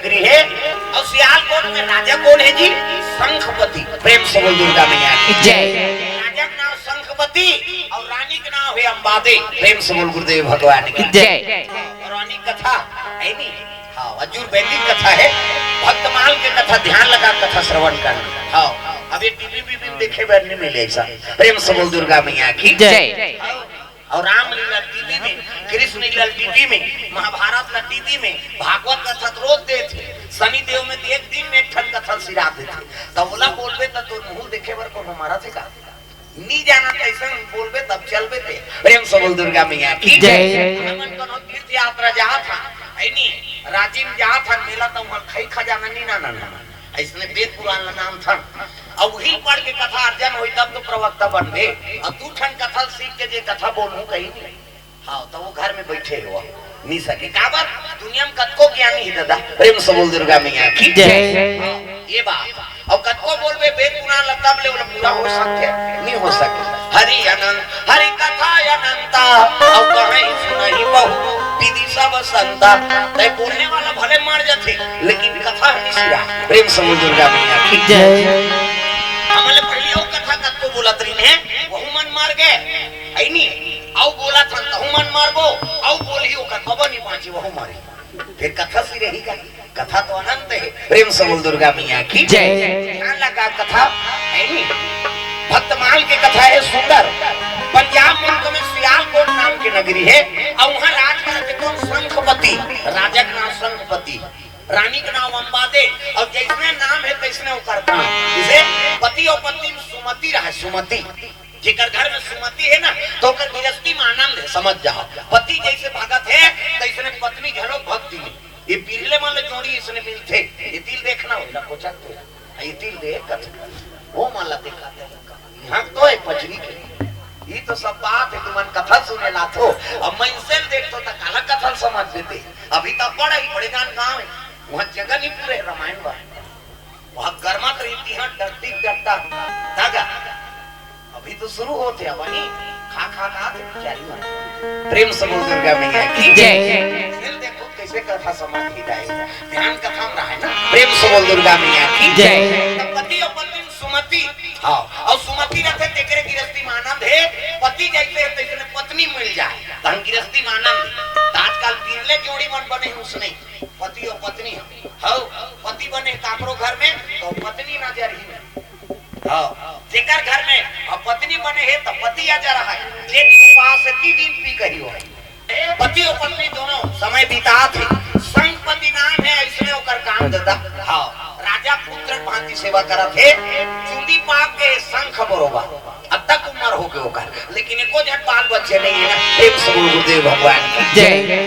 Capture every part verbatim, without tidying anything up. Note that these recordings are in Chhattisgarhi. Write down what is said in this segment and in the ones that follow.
गृह हे। अउ सियालकोट में राजा कोन हे जी? शंखपति। प्रेम से बोल दुर्गा मैया की जय। राजा के नाम शंखपति अउ रानी के नाम हे अम्बादे। प्रेम से बोल गुरुदेव भगवान की जय। पौराणिक कथा हे नी? हाँ, आजुर्वेदिक कथा हे। भक्तमाल के कथा, ध्यान लगा कथा श्रवण करना। हाँ, अब ये टीवी वीवी में देखे बर नहीं मिले ऐसा। प्रेम से बोल दुर्गा मैया की जय। हाँ, अउ रामलीला टीवी में, कृष्ण लीला टीवी में, महाभारत ला टीवी में, भागवत कथा तो रोज देथे। शनि देव में तो एक दिन में एक ठन कथा सिरा देथे। त ओला बोलबे त तोर मुंह देखे बर कोनो मरथे का? नी जानत अइसन बोलबे तब चलबे ते। प्रेम से बोल दुर्गा मैया की जय। हमन कोनो तीर्थ यात्रा जात हन, हे नी, राजिम जात हन, मेला त उहाँ खई खजाना नी ना ना ना। अइसने वेद पुराण ला नाम थन। अउ उही पढ़ के कथा अर्जन होई तब तो प्रवक्ता बनबे। अउ दू ठन कथा सीख के जे कथा बोलहूँ कहीं नहीं। हाँ, त वो घर में बैठे हो, नी सके। काबर? दुनिया में कतको ज्ञानी हे दादा। प्रेम से बोल दुर्गा मैया की जय। हाँ, ये बात। अउ कतको बोलबे वेद पुराण ला तब ले ओला पूरा हो सकथे? नहीं हो सके। हरि अनंत, हरि कथा अनंता, अउ कहई सुनई बहु विधि सब संता। तय बोलने वाला भले मर जाथे, लेकिन कथा नहीं सिरा। प्रेम से बोल दुर्गा मैया की जय। हमन ले पहिली अउ कथा कतको बोलत रहिन हे, वहू मन मर गे। हे नी? अउ बोलत हन, तहू मन मरबो, अउ बोलही ओकर बबा नी बाँची, वहू मरही। फिर कथा सिरही का? कथा तो अनंत हे। प्रेम से बोल दुर्गा मैया की जय। ध्यान लगा कथा, हे नी? भक्तमाल के कथा हे सुंदर। पंजाब मुल्क में सियालकोट नाम के नगरी हे, अउ उहाँ राज करत हे कोन? शंखपति। राजा के नाम शंखपति, रानी के नाम अम्बादे, अउ जइसने नाम हे तइसने ओकर काम। जइसे पति अउ पत्नी में सुमति रहे, सुमति। जेकर घर में सुमति हे ना, त ओकर गृहस्थी में आनंद हे, समझ जाओ। पति जइसे भगत हे, तइसने पत्नी घलो भक्ति में। ये पिरले मन ले जोड़ी अइसने मिलथे। ये तिल देखना हो, ना कोचक के। ये तिल देख, कथी। वो मन ला देखा, इहाँ तो हे पचरी के। ये तो सब बात हे, तुमन कथा सुने ला थो। अब मइनसे ल देख तो त काला कथा ल समझ लेते। अभी त बड़ा ही बड़े जान गाँव हे, उहाँ जगह नहीं पूरे रामायण बर। वहाँ गरमा तो इतिहास डट्टी डट्टा धागा। अभी तो शुरू होथे, अब वही खा खा खा के बिचारी मन। प्रेम से बोल दुर्गा मैया की जय। खेल देखो कैसे कथा समाप्त हो जाए। ध्यान कथा में रहे ना। प्रेम से बोल दुर्गा मैया की जय। त पति अउ पत्नी में सुमति। हाँ, अउ सुमति रथे तेकरे गृहस्थी में आनंद हे। पति जइसे हे तइसने पत्नी मिल जाए, तहन गृहस्थी में आनंद। त आजकल पिरले जोड़ी मन बने हे उसने। पति अउ पत्नी हव, पति बने काकरो घर में, त पत्नी नजर ही में। हव, जेकर घर में अब पत्नी बने हे, त पति नजर हे, लेकिन उपास हे, तीन दिन पी कही हो। पति अउ पत्नी दोनों समय बितात हे, शंखपति नाम हे, अइसने ओकर काम धंधा। हव, राजा पुत्र भांति सेवा करत हे, चुंदी पाक के शंख बरोबर, अतक उमर हो गे ओकर, लेकिन एको झन बाल बच्चे नहीं हे ना। प्रेम से बोल गुरुदेव भगवान की जय।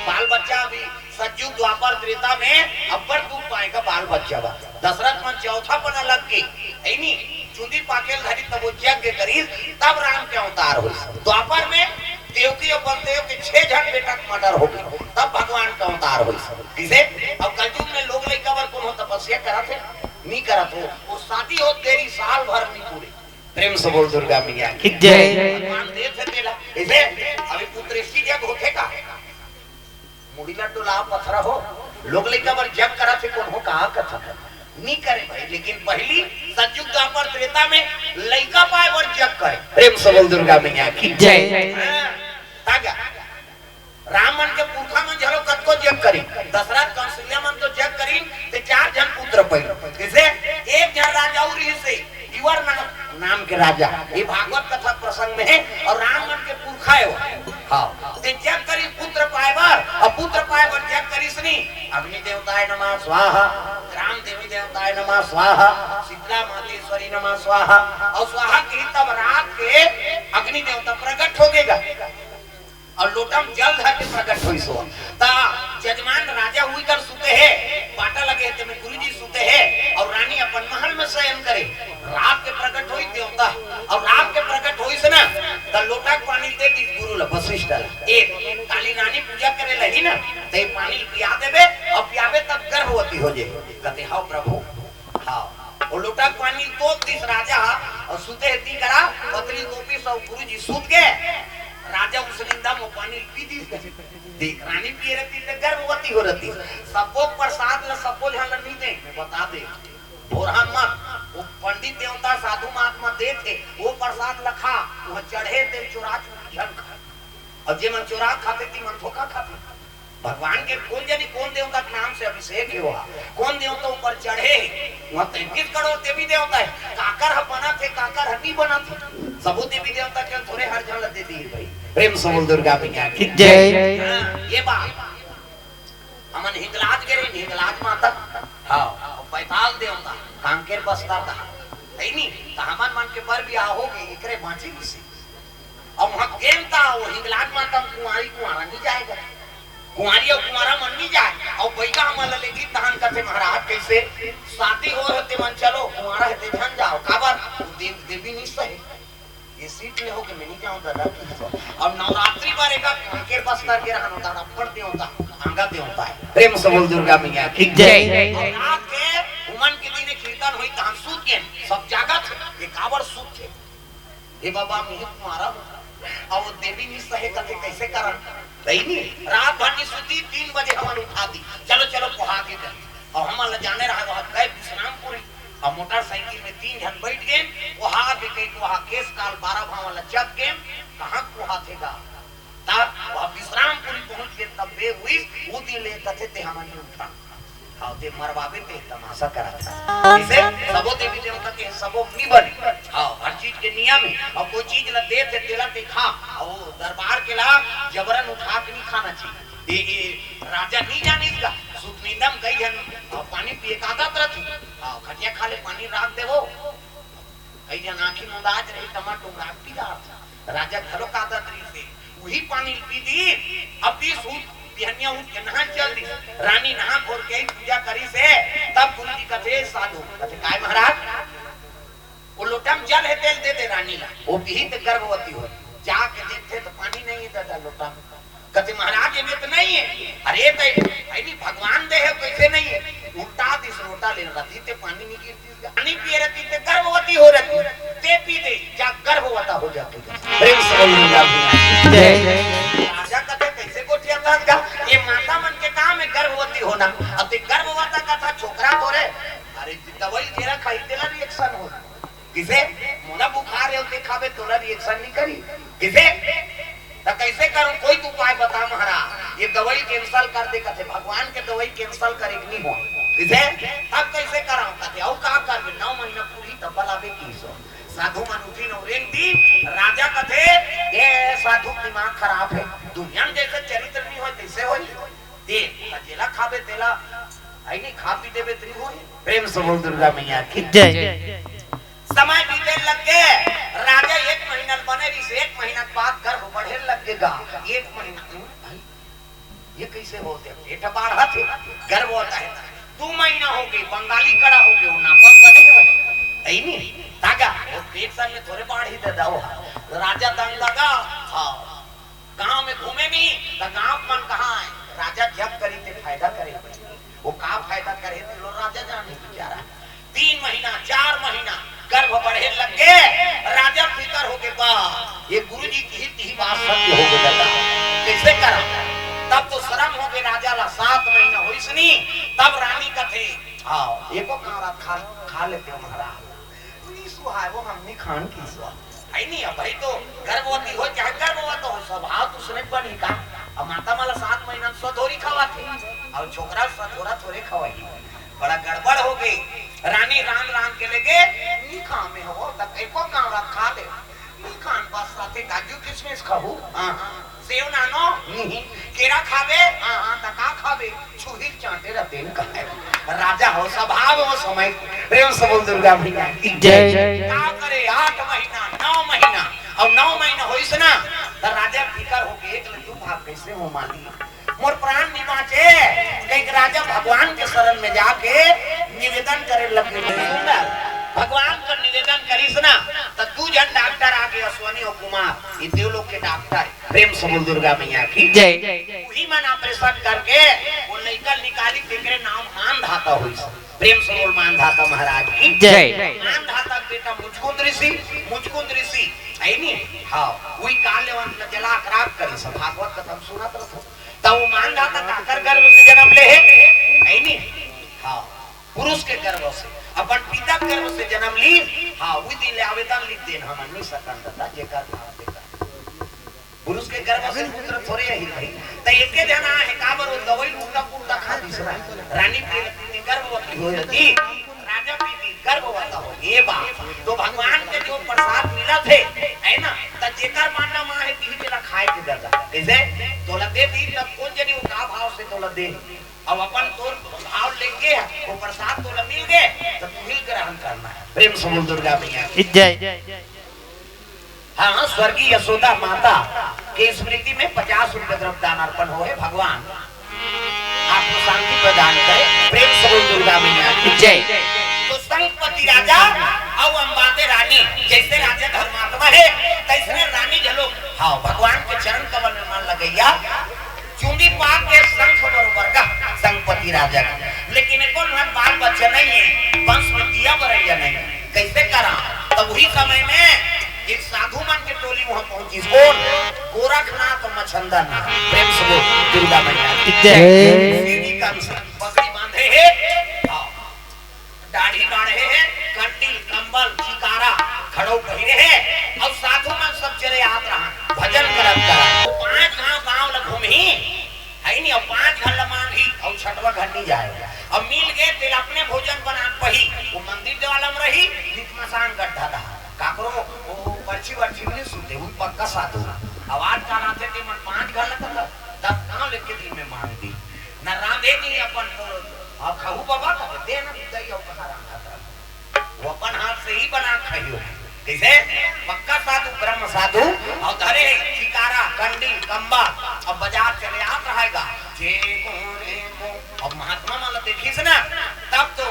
बाल बच्चा अभी सतयुग द्वापर त्रेता में अब्बड़ दुख पाए का बाल बच्चा बा। दशरथ मन चौथा पना लग के, हे नी, चुंदी पाकेल धरी तब वो यज्ञ करिस, तब राम के अवतार होइस। द्वापर में देवकी अउ बलदेव के छह झन बेटा के मर्डर हो गे, तब भगवान के अवतार होइस। किसे? अब कलयुग में लोग लइका बर कोनो तपस्या करत हे? नी करत हो। वो शादी होत देरी साल भर नी पूरे। प्रेम से बोल दुर्गा मैया की जय। भगवान देत हे तेला। इसे अभी पुत्रेष्टि यज्ञ होथे का? मुड़ी ला डोला पथरा हो, लोग लइका बर जग करत हे, कोनो कहा कथा नी करे भाई, लेकिन पहिली सतयुग द्वापर त्रेता में लइका पाए बर जग करे। प्रेम से बोल दुर्गा मैया की जय। हाँ, ताजा। राम मन के पुरखा मन झलो कतको जग करी, दशरथ कौशल्या मन तो जग करी, ते चार झन पुत्र पैलो। जैसे एक झन राजा अउ रहिसे, इवर नाम, नाम के राजा, ये भागवत कथा प्रसंग में हे, अउ राम मन के पुरखा हे वो। हाँ, ते जग करी पुत्र पाए बर, अउ पुत्र पाए बर जग करिस नी, अग्नि देवताय नमः स्वाहा, ग्राम देवी देवताय नमः स्वाहा, शीतला मातेश्वरी नमः स्वाहा, अउ स्वाहा कही तब रात के अग्नि देवता प्रकट हो गेगा। अउ लोटा में जल धर के प्रकट होइस हो। त जजमान राजा हुई कर सुते हे, पाटा लगे हे, तेमे गुरुजी सुते हे, अउ रानी अपन महल में शयन करे। रात के प्रकट होई देवता, अउ रात के प्रकट होइस ना, त लोटा के पानी दे दी गुरु ला, वशिष्ठ ला। एक, काली रानी पूजा करे लगी ना, त ये पानी पिया देबे, अउ पियाबे तब गर्भवती हो जाए। कहते, "हाँ प्रभु।" हाँ, वो लोटा के पानी तोप दिस राजा, अउ सुते हे ती करा, पतली तोपी सब गुरुजी सूत के, राजा उसनिंदा म पानी पी दिस। देख, रानी पिए रहती त गर्भवती हो रहती। सबो प्रसाद ल सबो झन ल नहीं दे, मैं बता दे। भोरहा मत, वो पंडित देवता साधु महात्मा दे थे, वो प्रसाद ल खा, वो चढ़े ते चोरा चोरी झन खा। और जे मन चोरा खाते ती मन धोखा खाते। भगवान के कोन जनी कोन देवता के नाम से अभिषेक हे, वहा कोन देवता ऊपर चढ़े हे, वहा तैंतीस करोड़ देवी देवता हे। काकर ह बना थे, काकर ह नहीं बना थे, सबो देवी देवता के थोरे हर झन ल दे दी भाई। प्रेम से बोल दुर्गा मैया की जय। हाँ, ये बात। हमन हिंगलाज गे रहे, हिंगलाज माता, हाँ, बैताल देवता, कांकेर बस्तर दा, है नी? त हमन मन के बर बियाह हो गे, एकरे बाँची किसी। अब वहाँ गेम था, वो हिंगलाज माता कुंवारी कुंवारा नहीं जाएगा, कुंवारी और कुंवारा मन नहीं जाए। और बैगा हमन ला लेगी तहन कथे महाराज कैसे शादी हो रहते मन चलो, कुंवारा है ते झन जाओ, काबर वो देव देवी नहीं सहे। ये सीट ले हो के मैं नहीं जाऊँ दादा की। और नवरात्रि बार एक कांकेर बस्तर के रहनो दादा पर देवता, आंगा देवता है। प्रेम से बोल दुर्गा मैया की जय। और रात के उमन के दिन कीर्तन हुई तहन सूत के सब जागत है, ये काबर सूत है। हे बाबा, मैं तुम्हारा हूँ। अब वो देवी नहीं सहे कथे कैसे करन? सही नहीं। रात भर नहीं सुती, तीन बजे हमन उठा दी, चलो, चलो, कोहा के कर। और हमन ला जाने रहा, वहाँ गए विश्रामपुरी। और मोटरसाइकिल में तीन झन बैठ गए, कोहा के कहीं कोहा केस काल बारह भाव वाला चक गए, कहाँ कोहा थे गा? तब वहाँ विश्रामपुरी पहुँच गए, तब बे हुई, वो दिन ले कथे ते हमन नहीं उठा। हाँ, ते मरवाबे ते तमाशा करत हे। इसे सबो देवी देवता के सबो नी बने। हाँ, हर चीज के नियम है। और कोई चीज ला दे थे, तेला ते खा। और वो दरबार के ला जबरन उठा के नहीं खाना चाहिए। ये, ये राजा नहीं जाने इसका। सुतनिंदम कई झन, और पानी पिए का आदत रहती। हाँ, खटिया खा ले, पानी राख देवो। कई झन आँखी मुंदाज रही, टमाटो राख पी जात। राजा घलो का आदत रही से। वही पानी पी दी, अब दी सूत, बिहनिया उठ के नहा चल दी। रानी नहा खोर के ही पूजा करी से, तब गुरु जी कथे साधु, कथे काय महाराज, वो लोटा में जल है, तेल दे दे रानी ला, वो पीही त गर्भवती हो। जाके देखते तो पानी नहीं है दादा लोटा में। कथे महाराज ये में तो नहीं है। अरे तो है नहीं, भगवान दे है, कैसे नहीं है? उल्टा दिस लोटा ले रही ते पानी नहीं गिरती। पानी पिए रहती ते गर्भवती हो रहती, ते पी दे, जा गर्भवता हो जाती। प्रेम से बोल दुर्गा मैया। जय। राजा कथे कैसे गोठिया था का? ये माता मन के काम है गर्भवती होना। अब ते गर्भवता का था छोकरा तो रे, अरे दवाई तेरा खाई तेरा रिएक्शन हो। किसे? मोला बुखार है, ते खाबे तोला रिएक्शन नहीं करी। किसे? त कैसे करूं? कोई तो उपाय बता महाराज। ये दवाई कैंसिल कर दे कथे, भगवान के दवाई कैंसिल करे के नहीं हो। किसे? तब कैसे करा कथे? और का करबे? नौ महीना पूरी तब बलाबे की सो। साधु मन उठी नौ रेंग दी, राजा कथे, ये साधु दिमाग खराब है, दुनिया में जैसे चरित्र नहीं हो तैसे हो। ते जेला खाबे तेला, आई नहीं खा पी देबे त नहीं हो। प्रेम से बोल दुर्गा मैया की जय। समय बीते लग के राजा एक महीना बने रहिस, एक महीना के बाद गर्भ बढ़े लग गे गा। एक महीना, हम्म, भाई, ये कैसे हो गया? पेट बाढ़त हे, गर्भ होता है। दो महीना हो गए, बंगाली कड़ा हो गए, वो नापक बने हो। यही नहीं, तागा, वो पेट सन में थोड़े बाढ़ ही दे दो। राजा दंग लगा, हाँ। गांव में घूमे नहीं, तो गांव मन कहाँ है? राजा जब करी ते फायदा करे। वो का फायदा करे, तो लो राजा जाने बेचारा। तीन महीना, चार महीना गर्भ बढ़े लग गे, राजा फिकर हो गे, बा, ये गुरु जी की ही, की ही बात सत्य हो गे दादा, कैसे करा? तब तो शर्म हो गे राजा ला, सात महीना होइस नी, तब रानी कथे, हाँ, एको कांवरा खा, खा लेते हो महाराज। नी सुहाय वो हम नी खान की सुहा। है नहीं, अब भाई तो गर्भवती हो चाहे गर्भवती हो, स्वभाव तो उसने बनी का। अब माता माला सात महीना में सधोरी खवाथे, अब छोकरा सधोरा थोड़े खवाई। बड़ा गड़बड़ हो गई। रानी राम राम के लगे, नी खा में हो, तक एको कांवरा खा ले। नी खान बस साथे काजू किशमिश खाहू। हाँ, हाँ। सेव नानो, नी। केरा खावे, हाँ, हाँ, त का खावे? छुहिल चांटे रहते न कहे। राजा हो, स्वभाव हो समय। प्रेम से बोल दुर्गा मैया की जय। का करे, आठ महीना, नौ महीना, और नौ महीना होइस ना, त राजा फिकर होके एक लड्डू भाग कैसे हो माली। मोर प्राण नहीं बाँचे, कहीं राजा भगवान के शरण में जाके निवेदन करे लगे। सुंदर, भगवान को निवेदन करिस ना, त दू झन डॉक्टर आगे, अश्वनी और कुमार, ये देव लोग के डॉक्टर। प्रेम से बोल दुर्गा मैया की जय। वही मन ऑपरेशन करके वो लइका निकाली, तेकरे नाम मानधाता होइस। प्रेम से बोल मानधाता महाराज की जय। मानधाता के बेटा मुचकुंद ऋषि, मुचकुंद ऋषि है नी? हाँ, उही काल ले ओमन ला जला के राख करिस। भागवत कथा म सुनत रथो। त वो मान जाता काकर गर्भ से जन्म ले हे? है नी? हाँ, पुरुष के गर्भ से, अपन पिता के गर्भ से जन्म ली। हाँ, उही दिन ले आवेदन लिख देन, हमन नी सकन ददा, जेकर भाव तेकर। पुरुष के गर्भ से पुत्र थोरे आही भाई। त एके जना हे, काबर वो दवाई उल्टा पुल्टा खा दिस ना। रानी प्रेम गर्भवती हो जाती। राजा प्रीति गर्भवती हो, ये बात। तो भगवान के जो प्रसाद मिलत हे, है ना, त जेकर माता माँ हे, तिही तेला खाए के ददा। कइसे? तोला दे दी, तब कोन जनी वो का भाव से तोला दे। अब अपन तोर भाव लेके वो प्रसाद तोला मिल गे, त तू ही ग्रहण करना हे। प्रेम से बोल दुर्गा मैया की जय। हाँ, स्वर्गीय यशोदा माता के स्मृति में पचास रुपए द्रव्य दान अर्पण होहे। भगवान आपको शांति प्रदान करे। प्रेम से बोल दुर्गा मैया की जय। तो संगपति राजा अउ अम्बाते रानी, जइसे राजा धर्मात्मा हे, तइसने रानी घलो। हाँ, भगवान के चरण कमल में मन लगइया, चुंदी पाके शंख बरोबर का संगपति राजा का। लेकिन एको ना बाल बच्चा नइ हे, वंश में दिया बरइया नइ हे। कइसे करा? तब उही समय में एक साधु मन के टोली वहां पहुंचिस। कोन? गोरखनाथ अउ मछंदरनाथ। प्रेम से बोल दुर्गा मैया की जय। शिव जी कंस पगड़ी बांधे हे, हाँ, दाढ़ी बाढ़े हे, कंडील, कंबल, चिकारा, खड़ऊ पहिरे हे, अउ साधु मन सब चले आत रहा, भजन करत करत। वो पांच गांव, गांव ल घूमही, है नी, अउ पांच घर ल मांगही, अउ छठवा घर नइ जाय। अब मिल गे, तेला अपने भोजन बना पही, वो मंदिर देवाला में रही, नित मसान गड्ढा रहा। काकरो वो पर्ची वर्ची में नइ सुते, वो पक्का साधु। आवाज का आथे ते मन पांच घर ल कथा, दस गांव लेके दिन में मांग दी। न रांधे नहीं अपन तो, अब खाहू बाबा का दे ना दही और कहा रांधा था। वो अपन हाथ से ही बना खाइयो। कइसे? पक्का साधु, ब्रह्म साधु, अउ धरे चिकारा, कंडी, कंबा, अब बाजार चले आत रहेगा। जे को रे को। अब महात्मा मन ल देखिस ना, तब तो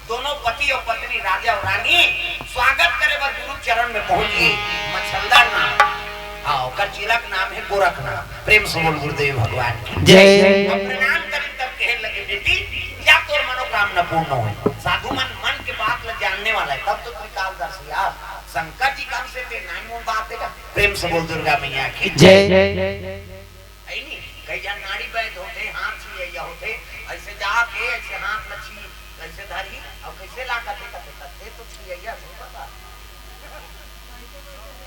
दोनों पति अउ पत्नी, राजा अउ रानी स्वागत करे बर गुरु चरण में पहुंच गे। मछंदरनाथ, हाँ, ओकर जिला के नाम हे गोरखनाथ। प्रेम से बोल गुरुदेव भगवान की जय। अब प्रणाम करिन तब कहे लगे, "बेटी, जा तोर मनोकामना पूर्ण होय।" साधु मन, मन के बात ल जानने वाला हे, तब तो त्रिकालदर्शी यार। शंकर जी कम से ते नाई मोन बात हे का? प्रेम से बोल दुर्गा मैया की जय। है नी? कई झन नाड़ी बैद होथे, हाथ छियैया होथे, अइसे जाके अइसे हाथ ल छी, अइसे धरही, अउ कइसे लागत हे कथे, कथे तो छियैया नहीं पता।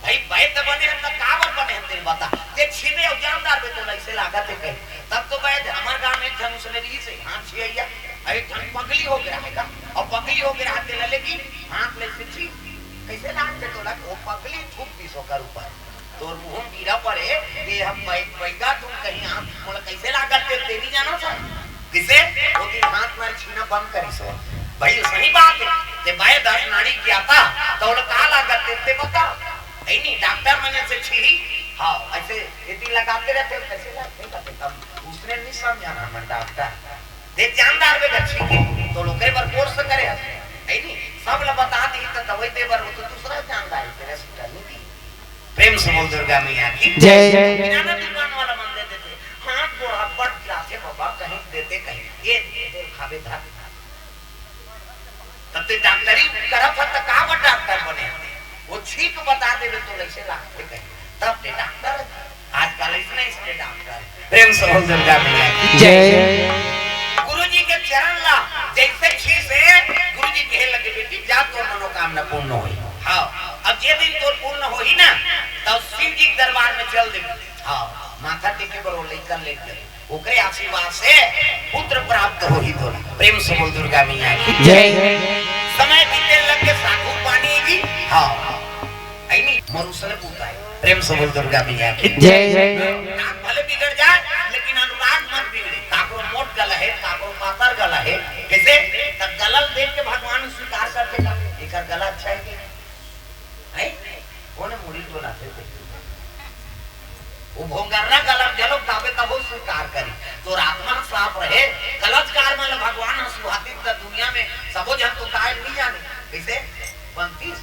भाई, बैद बने हन त काबर बने हन तेल बता। ते छीबे अउ जान डारबे तो अइसे लागत हे कहीं। तब तो बैद हमर गांव में एक झन उसने रहिस हे, हाथ छियैया, अउ एक झन पगली हो गे रहा हे का, अउ पगली हो गे रहा तेला लेकिन हाथ ले से छी, कइसे लागत हे तोला, वो पगली थूक दिस ओकर ऊपर। तोर मुंह म कीरा परे, ये हम पै-, पैगा तुम कहीं आप, मोला कइसे लागत हे, ते नइ जानस? कइसे? वो दिन हाथ मार छीना बंद करिस हो। भाई, सही बात हे। ते बैद हस, नाड़ी ज्ञाता, त ओला का लागत हे, ते बता। है नी, डॉक्टर मन से छी, हाँ, अइसे ये दिन लगाते रहते हो, कइसे लागत हे, कइसे कम, उसने नइ समझाना मन डॉक्टर। ते जान डारबे गच्छी के, त ओकरे बर कोर्स करे हस। है नी, सब ला बता दी, त दवाई दे बर, वो तो दूसरा जान डारे, तेरा सीटा नइ दी। प्रेम से बोल दुर्गा मैया की जय। किराना दुकान वाला मन दे देथे, हाथ गोड़ हाथ बट जाथे बाबा, कहीं देते कहीं, ये दे दे, खाबे धर। तब ते डॉक्टरी करत हस त का बर डॉक्टर बने हस? वो छींक बता देबे तो अइसे लागथे कहीं, तब ते डॉक्टर। आजकल अइसने अइसने डॉक्टर। प्रेम से बोल दुर्गा मैया की जय। गुरु जी के चरण ला जइसे छीसे, गुरु जी कहे लगे, "बेटी जा, तोर मनोकामना पूर्ण होही।" हाँ, अब जे दिन तोर पूर्ण होही ना, तब शिव जी के दरबार में चल देबे। हाँ, माथा टेके बर वो लइका ले जाए, ओकरे आशीर्वाद से पुत्र प्राप्त होही तोला। प्रेम से बोल दुर्गा मैया की जय। समय बीते लगे साधु पानी जी। हाँ, है नी, मनुष्य ने पूछा है। प्रेम से बोल दुर्गा मैया की जय। नाक भले बिगड़ जाए, लेकिन अनुराग मत बिगड़े। काकरो मोट गला हे, काकरो पातर गला हे, कइसे? त गला ल देख के भगवान स्वीकार करथे का, एकर गला अच्छा हे कि नहीं? हैं? कोने मुड़ी टोला थे? वो भोंगर्रा गला म घलो दाबे तभो स्वीकार करी। तोर आत्मा साफ रहे, गलत कार मन ल भगवान ह सुहाती त दुनिया में सबो झन तो काय नइ जाने। कइसे? बनतीस।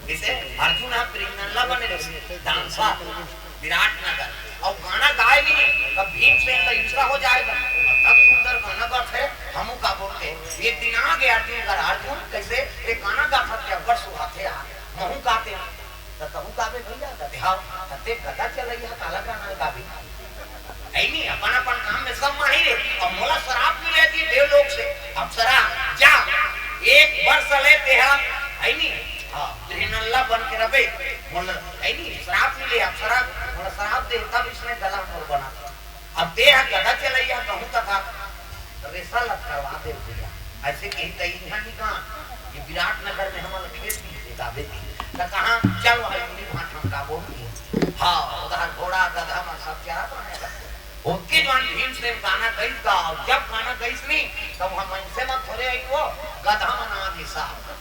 जइसे अर्जुन ह प्रेरणा बने रहिस, डांसर, विराटनगर। अउ गाना गाए भी, तब भीमसेन ला ईर्ष्या हो जाए गा। तब सुंदर गाना गाथे, हमू का बोलते। एक दिन आ गे अर्जुन कर, "अर्जुन, कइसे ये गाना गाथस, अब्बड़ सुहाथे यार।" महूं गाते, त तहूं गाबे भैया, कथे, "हाँ।" कथे, "गदा चलइया, काला गाना गाबे?" ऐ नी, अपन अपन काम में सब माहिर हे। अउ मोला श्राप मिले जी देवलोक से, "अप्सरा, जा, एक वर्ष ले तेहा, ऐ नी, हाँ, गृहनल्ला बन के रबे।" मोला, ऐ नी, श्राप मिले, अप्सरा मोला श्राप दे, तब इसने गला मोर बना। अब तेहा गदा चलइया कहूं कथा, रेसा लटकवा दे भैया। अइसे कही त इहां निकाल, ये विराटनगर में हमन खेत भी से गाबे थे। त कहां चल भाई, उन्हीं भांठ हम गाबो भी। हाँ, उधर घोड़ा, गधा मन सब चरा बने। ओतके जवान भीमसेन गाना गइस गा, अउ जब गाना गइस नी, तब हम मनसे मन थोरे आई वो, गधा मन आ गिस,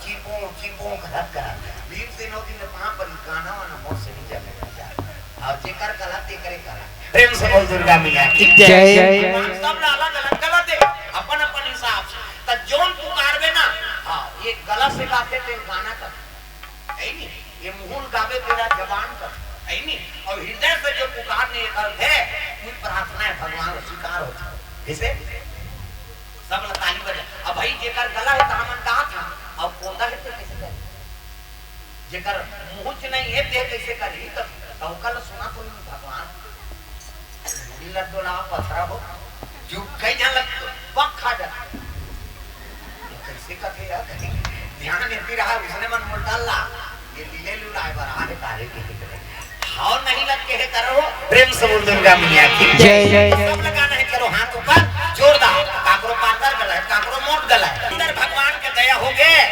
चिपों, चिपों करत करत। भीमसेन ओ दिन पांव परी गाना वाना मोर से नहीं चले भैया। अउ जेकर कला तेकरे कला। प्रेम से बोल दुर्गा मैया की जय। भगवान सब ला अलग अलग कला दे, अपन अपन हिसाब से। त जोन पुकारबे ना, हाँ, ये गला से गाथे ते गाना कर। ऐ नी, ये मुंह ले गाबे तेला जबान कर। ऐ नी, अउ हृदय से जो पुकार ने कर दे, वो प्रार्थना हे भगवान स्वीकार होथे। जइसे सब ला ताली बजा। अब भाई जेकर गला हे त हमन गात हन, अउ पोंदा हे त कइसे करे? जेकर मुंह च नहीं हे ते कइसे करही? त, त ओकर ला सुना कोई नहीं भगवान। मुड़ी ला डोला पथरा हो, चुप कई झन लग पक खा जाथे। ये कइसे कथे यार? ध्यान एती रहा, उसने मन मोर डाल ला। ये लीले लुलाए बर आए तारे के हित में। भाव नहीं लग के हे करो। प्रेम से बोल दुर्गा मैया की जय। सब लगाना हे, करो हाथ ऊपर, जोरदार। काकरो पातर गला हे, काकरो मोट गला हे। अंदर भगवान के दया होगे,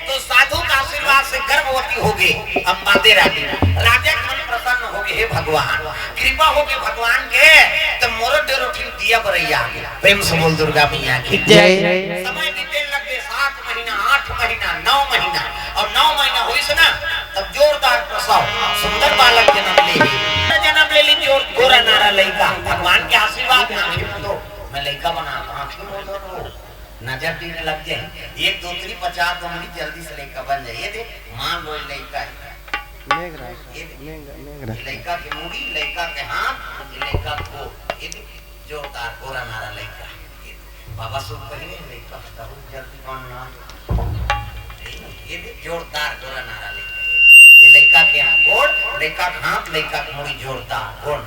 तो साधु का आशीर्वाद से गर्भवती होगे अम्बादे रानी। राजा के मन प्रसन्न होगे, हे भगवान, कृपा होगे भगवान के, त मोरो डेरो ठिन दिया बरइया। प्रेम से बोल दुर्गा मैया की जय। समय बीते लग गे, सात महीना, आठ महीना, नौ महीना, अउ नौ महीना होइस ना, तब जोरदार प्रसव, सुंदर बालक जनम ले ली। जनम ले ली, जोर गोरा नारा लइका। भगवान के आशीर्वाद, आंखी मूंदो, मैं लइका बना, आंखी मूंदो, नजर देने लग जाए। एक दो तीन पचास दो मिनट जल्दी से लइका बन जाए। ये दे, मान लो ये लइका हे। मेघराज, ये दे, मेघ-, मेघराज। ये लइका के मुड़ी, लइका के हाथ, ये लइका के गोड़। ये दे, जोरदार गोरा नारा लइका। ये दे, बाबा सुख कहिए, लइका के बहुत जल्दी बनना। ये दे, जोरदार गोरा नारा लइका। ये लइका के हाथ गोड़, लइका के हाथ, लइका के मुड़ी जोरदार गोड़।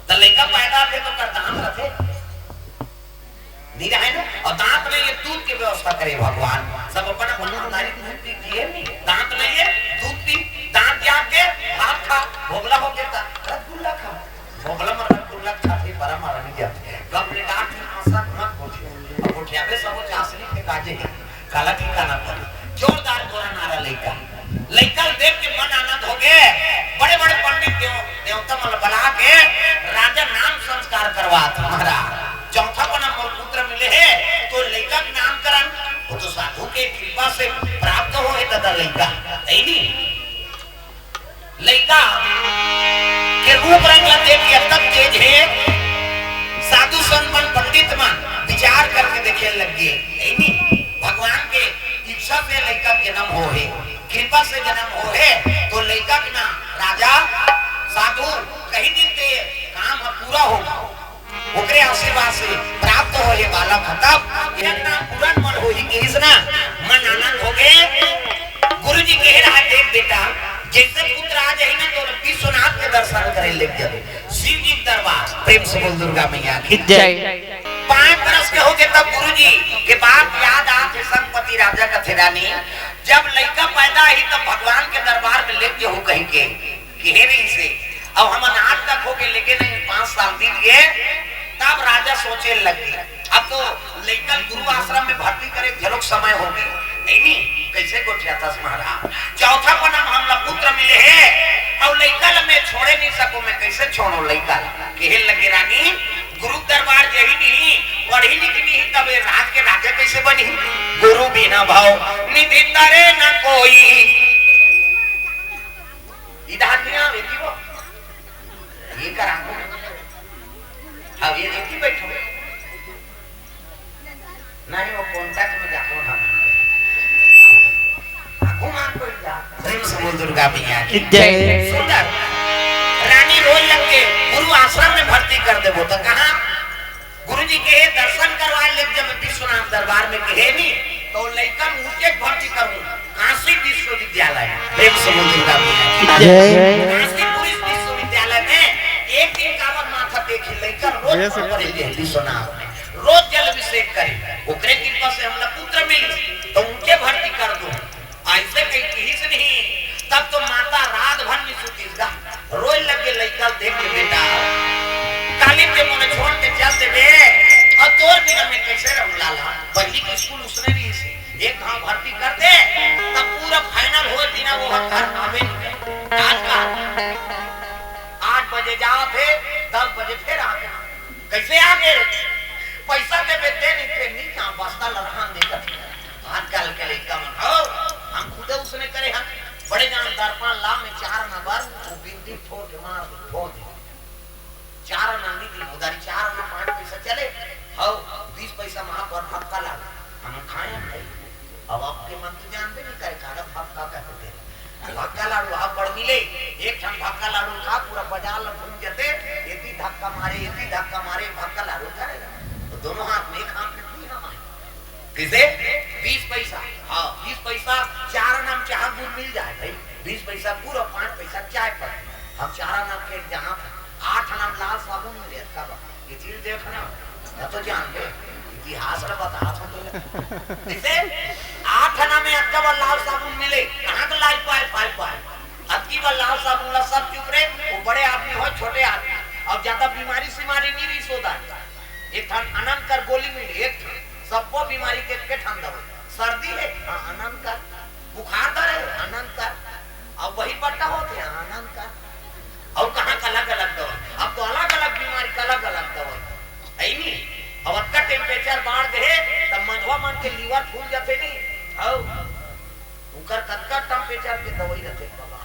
त लइका पैदा होथे त ओकर दांत रथे। नहीं रहे ना? अउ दांत नहीं हे, दूध के व्यवस्था करे भगवान। सब अपन अपन महतारी दूध पी जिए नहीं। दांत नहीं हे, दूध पी, दांत जाग के भात खा, भोगला होगे त रसगुल्ला खा। भोगला म रसगुल्ला खाथे, बरा मारा नहीं जाथे। गप ले डांट में आशा मत बोलिए। अब गोठियाबे सब चासनी फेंका जे हे। काला ठिकाना पर। जोरदार गोरा नारा लइका। लइका ल देख के मन आनंद होगे। बड़े-बड़े पंडित देव-, देवता मन ल बला के राजा नाम संस्कार करवात हे महाराज। चौथा पन मोर पुत्र मिले हे, तो लइका के नामकरण, वो तो साधु के कृपा से प्राप्त होहे दादा लइका। हे नी? लइका के रूप रंग ला देख के अतक तेज हे, साधु संत मन, पंडित मन विचार करके देखे लग गे, हे नी? भगवान के इच्छा से लइका के जन्म होहे, कृपा से जन्म होहे, तो लइका के ना राजा, साधु कहि दिन ते काम ह पूरा होगा। ओकरे आशीर्वाद से प्राप्त होए बालक ह। तब एक नाम पूरन मन होही कहिस ना, मन आनंद होगे। गुरु जी कहे रहा, "देख बेटा, जइसे पुत्र आ जाही ना, तो विश्वनाथ के दर्शन करे लेग जाबे।" शिव जी के दरबार, प्रेम से बोल दुर्गा मैया की जय। पाँच बरस के होगे तब गुरु जी के बात याद आथे, संगपति राजा कथे रानी, जब लइका पैदा होही तब भगवान के दरबार में लेग जाहू कहिके। कहे रहिसे। अब हमन आज तक होगे लेगे नहीं, पाँच साल बीत गे, तब राजा सोचे लग गे, अब तो लइका गुरु आश्रम में भर्ती करे घलोक समय होगे, हे नी? कइसे गोठियाथस महाराज? चौथा पन म हमला पुत्र मिले हे, अउ लइका ल मैं छोड़े नहीं सकूं, मैं कइसे छोड़ों लइका ल? कहे लगे रानी, गुरु दरबार जाही नहीं, पढ़ी लिखी नहीं, तब ये राज के राजा कइसे बनही? गुरु बिना भव निधि तरे न कोई। इधर नहीं आवे की वो। ये करा। अब ये देखी बैठो। नहीं, वो contact में जाओ ना। घुमा कोई जा। प्रेम से बोल दुर्गा मैया की जय। सुंदर। रानी रोए लग के गुरु आश्रम में भर्ती कर देबो तो कहा? गुरु जी के दर्शन करवा ले जब विश्वनाथ दरबार में कहे नहीं। तो लइकन उनके भर्ती करूं काशी विश्वविद्यालय में। प्रेम से बोल दुर्गा मैया की जय। काशी पुलिस विश्वविद्यालय में एक दिन काबर माथा टेकही, लइकन रोज पढ़े ले विश्वनाथ में, रोज जल अभिषेक करे, ओकरे कृपा से हमला पुत्र मिली, तो उनके भर्ती कर दूं। अइसे कही किहिस नहीं, तब तो माता रात भर नहीं सुतिस गा, रोए लगे लइका देख के, "बेटा, काली ते मोला छोड़ के चल देबे, अउ तोर बिना मैं कइसे रहूं लाला?" पहिली के स्कूल उसने रहिस हे, एक घांव भर्ती कर दे, तब पूरा final होए बिना वो ह घर आबे नहीं करे। आजकल आठ बजे जात हे, दस बजे फिर आबे। कइसे आगे? पइसा देबे ते नहीं, ते नहीं, कहां बस्ता लड़हान दे कर। आजकल के लइका मन हो, हम खुदे उसने करे हन। बड़े जान दर्पण ला में चार आना बर, वो बिंदी फोर के मार दे, फोर दे। चार आना नहीं दी, उधारी चार आना पांच पइसा चले, हो, बीस पइसा वहां पर धक्का लागे। हम खाए भाई। अब आपके मन तो जानबे नहीं करे, काला भक्का कहते थे। भक्का लाडू आप बड़ मिले, एक ठन भक्का लाडू खा, पूरा बाजार ला घूम जते, एती धक्का मारे, एती धक्का मारे, भक्का लाडू खाएगा। तो दोनों हाथ में, एक हाथ में नहीं हमारे। किसे? बीस पइसा। हाँ, बीस पइसा, चार आना म चाह गुड़ मिल जाए भाई, बीस पइसा गुड़ अउ पांच पइसा चाय पत्ती। हम चार आना के जहां आठ आना म लाल साबुन मिले, कब? ये चीज देखना, मैं तो जान ले, इतिहास ला बता तो दे। इसे आठ आना में अतका बार लाल साबुन मिले, कहां के लाई पाए, पाए, पाए? अतकी बार लाल साबुन ला सब चुप रहे, वो बड़े आदमी हो, छोटे आदमी, अउ ज्यादा बीमारी सीमारी नहीं रही सोदा। एक ठन आनंद कर गोली मिले, एक ठन, सबको बीमारी के, के ठन दवाई। सर्दी है, हाँ, आनंद कर। बुखार धरे, आनंद कर। अब वही बट्टा होते हैं, आनंद कर। अउ कहां का अलग-अलग दवाई? अब तो अलग-अलग बीमारी का अलग-अलग दवाई। है नी? अब अतका temperature बाढ़ गे हे, तब मंझवा मन के liver फूल जाथे नी। अउ उकर कतका temperature के दवाई रथे बाबा?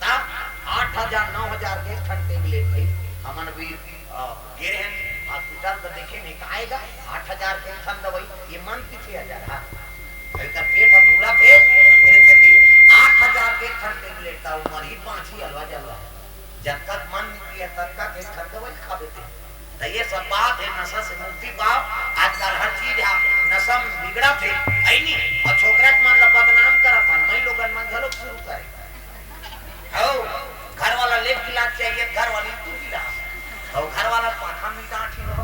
तब आठ हजार, नौ हजार के एक ठन tablet भाई। हमन भी, अ, गे रहेन hospital त देखेन, का आय गा, आठ हजार के एक ठन दवाई, ये मन पीछे हजार, हाँ। एकर पेट ह फूलत हे, एकर सेती आठ हजार के एक ठन tablet, त उमर ही पांच ही अलवा जलवा। जतका मन नहीं पिया, ततका के एक ठन दवाई खाबे ते। त ये सब बात हे, नशा से मुक्ति पाओ। आजकल हर चीज ह नशा में बिगड़त हे, अइनी। अउ छोकरा मन ला बदनाम करत हन, मई लोगन मन घलोक शुरू करे। हो, घर वाला ले गिलास चाहिए, घर वाली दू गिलास। हो, घर वाला पाखा मीठा आठी हो।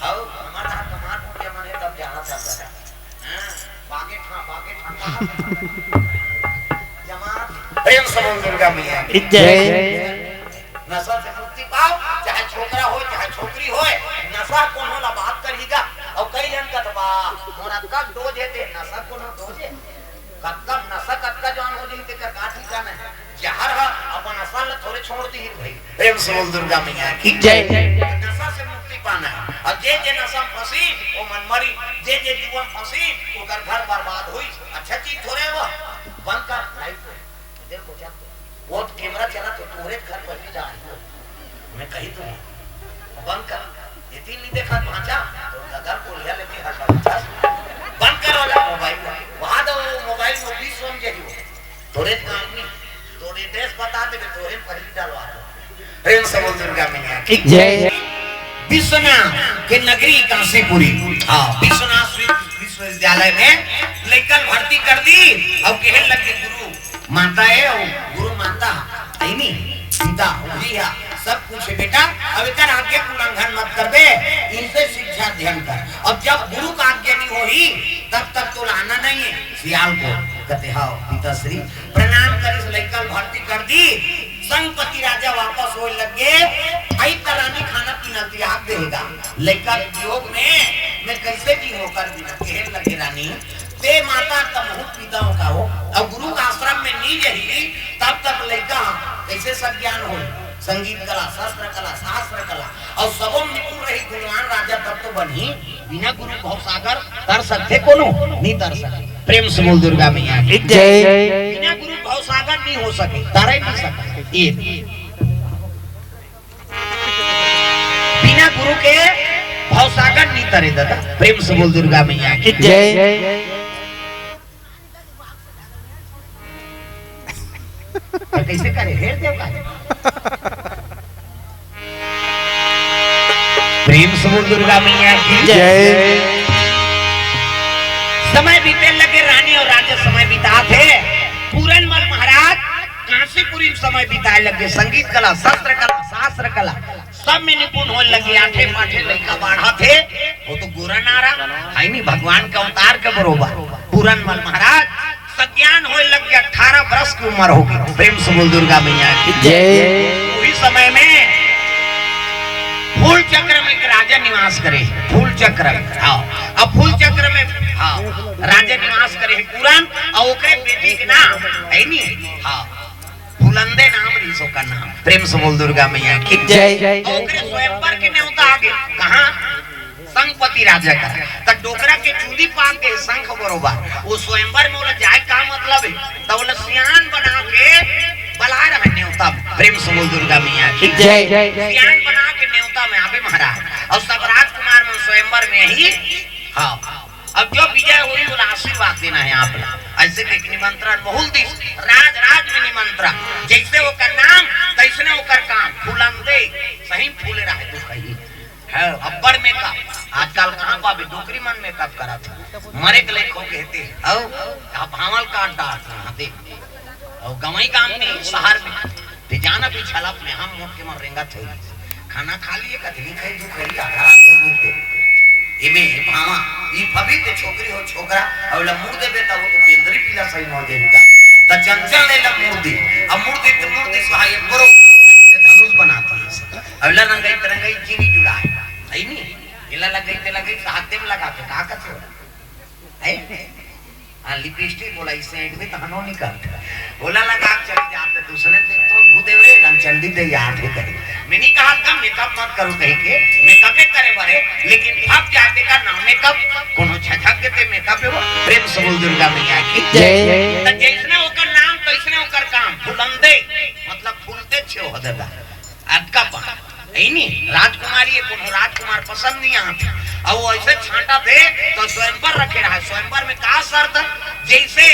हो, हमार हाथ कमार मुखिया मन हे, तब जाना चाहता है। हाँ, बागे ठा, बागे ठा, कहाँ? जमा। प्रेम से बोल दुर्गा मैया की जय। नशा से मुक्ति पाओ, चाहे छोकरा हो, चाहे छोकरी हो, नशा कोनो ला बात करही गा। अउ कई जन कत बा, मोर अतका dose हे ते, नशा कोनो dose हे? कतका नशा, कतका जवान हो जही, तेकर का ठिकाना हे। जहर ह अपन असर ल थोरे छोड़ दिही भाई। प्रेम से बोल दुर्गा मैया की जय। नशा से मुक्ति पाना हे। अउ जे जे नशा में फंसी, वो मन मरी, जे जे जुआ में फंसी, ओकर घर बर्बाद होई। अच्छा चीज थोरे हे वो। बंद कर, light को। देखो, जा। वो तो camera चला तो तोरे घर पर भी जा रही हो। मैं कही तो हूँ, बंद कर। ये तीन नहीं देखा भांचा, तो गदर को लिया लेके हर बार उठा। बंद कर वाला mobile को। वहां तो वो mobile में बीस सौ में जही हो। तोरे काम नहीं, तोरे dress बता दे, तोरे में पहली डलवा दो। प्रेम से बोल दुर्गा मैया की जय। विश्वनाथ के नगरी काशीपुरी, हाँ, विश्वनाथ विश्वविद्यालय में लइकन भर्ती कर दी। अउ कहे लगे गुरु माता हे, अउ गुरु माता हे नी, पिता, वही हे, सब कुछ हे बेटा। अब एकर आज्ञा के उल्लंघन मत करबे, इनसे शिक्षा अध्ययन कर। अब जब गुरु का आज्ञा नहीं होही, तब तक तो लाना नहीं है। सियाल को कहते, हाँ, पिताश्री, प्रणाम करिस, लइका ल भर्ती कर दी। संगपति राजा वापस होए लग गे, अई त रानी खाना पीना त्याग देगा। लइका के वियोग में मैं कैसे जीऊं ओकर बिना? कहे लगे, रानी, ते माता तमहू पिता हो का हो, अउ गुरु के आश्रम में नी जही, तब तक लइका कैसे सज्ञान हो? संगीत कला, शस्त्र कला, शास्त्र कला, अउ सबो में निपुण रही गुणवान राजा, तब तो बनही। बिना गुरु भवसागर तर सकथे कोनो? नहीं तर सके। प्रेम से बोल दुर्गा मैया की जय। बिना गुरु भवसागर नहीं हो सके, तरे नहीं सके। ये बिना गुरु के भवसागर नहीं तरे दादा। प्रेम से बोल दुर्गा मैया की जय। तो कैसे करे? हेर देव का। प्रेम से बोल दुर्गा मैया की जय। समय बीते लगे, रानी अउ राजा समय बिताथे। पूरनमल महाराज कांसीपुरी म समय बिताए लगे, संगीत कला, शस्त्र कला, शास्त्र कला, सब में निपुण होए लगे। आठे पाठे लइका बाढ़थे, वो तो गोरा नारा, हे नी, भगवान के अवतार के बरोबर। पूरनमल महाराज सज्ञान होए लगे, अठारह बरस के उमर होगे। प्रेम से बोल दुर्गा मैया की जय। उही समय में फूल चक्र में एक राजा निवास करे, फूल चक्र में। हाँ, अब फूल चक्र में, हाँ, राजा निवास करे हे पूरन, अउ ओकरे बेटी के नाम, हे नी, हाँ, फुलंदे नाम रिहिस ओकर नाम। प्रेम से बोल दुर्गा मैया की जय। अउ ओकरे स्वयंवर के नेवता आगे, कहाँ? संगपति राजा करा। त डोकरा के चूंदी पाक गे शंख बरोबर। वो स्वयंवर में ओला जाए का मतलब हे? त ओला सियान बना के बलाए रहे नेवता में। प्रेम से बोल दुर्गा मैया की जय। सियान बना के नेवता में आबे महाराज। अउ सब राजकुमार मन स्वयंवर में ही। हाँ। अब जो विजय होही, ओला आशीर्वाद देना हे आप ला। अइसे के निमंत्रण बहुल दिस, राज राज में निमंत्रण। जइसे ओकर नाम, तइसने ओकर काम। फुलंदे, सही फूले रहे तो कही। हे, अब्बड़ makeup। आजकल कहाँ पाबे, डोकरी मन makeup करत हे। मरे के लइक होगे हे ते। अउ, का भांवल काट डारत हे, हाँ, देख। अउ गंवई गांव में, शहर में, ते जाना भी छलप में, हम मोट के मन रेंगत होई। खाना खा लिए, कथली खाई, तू खाई, आधा रात हो गई ते। एमे भांवा, ई फबी ते छोकरी हो छोकरा, अउ ला मुड़ देबे त वो तो बेंदरी पीला सही हो जाएगा। त चंचल ले ला मुड़ दी, अब मुड़ दी ते मुड़ दी सुहाई करो, ते धनुष बनाती है। अउ ला रंगाई ते रंगाई जीनी जुड़ाए, सही नहीं? एला लगाई ते लगाई, हाथे में लगा के का करते हो? हैं? हाँ, लिपस्टिक बोला, इस साइड में तो हनो निकल। बोला लगा के चली जाते, दूसरे दिन तो भूदेव रे, रामचंडी दे याद है कहीं। मैं नहीं कहा था makeup मत करो कहीं के, makeup ही करे बरे, लेकिन फंस जाते का ना makeup, कोनो झझक के ते makeup है वो। प्रेम से बोल दुर्गा मैया की जय। त जैसने ओकर नाम, तैसने ओकर काम। फुलंदे, मतलब फूलते छे हो दादा। अतका पा, हे नी, राजकुमारी हे, कोनो राजकुमार पसंद नहीं आत। अउ वो अइसे छांटथे, त स्वयंवर रखे रहा। स्वयंवर में का शर्त? जइसे,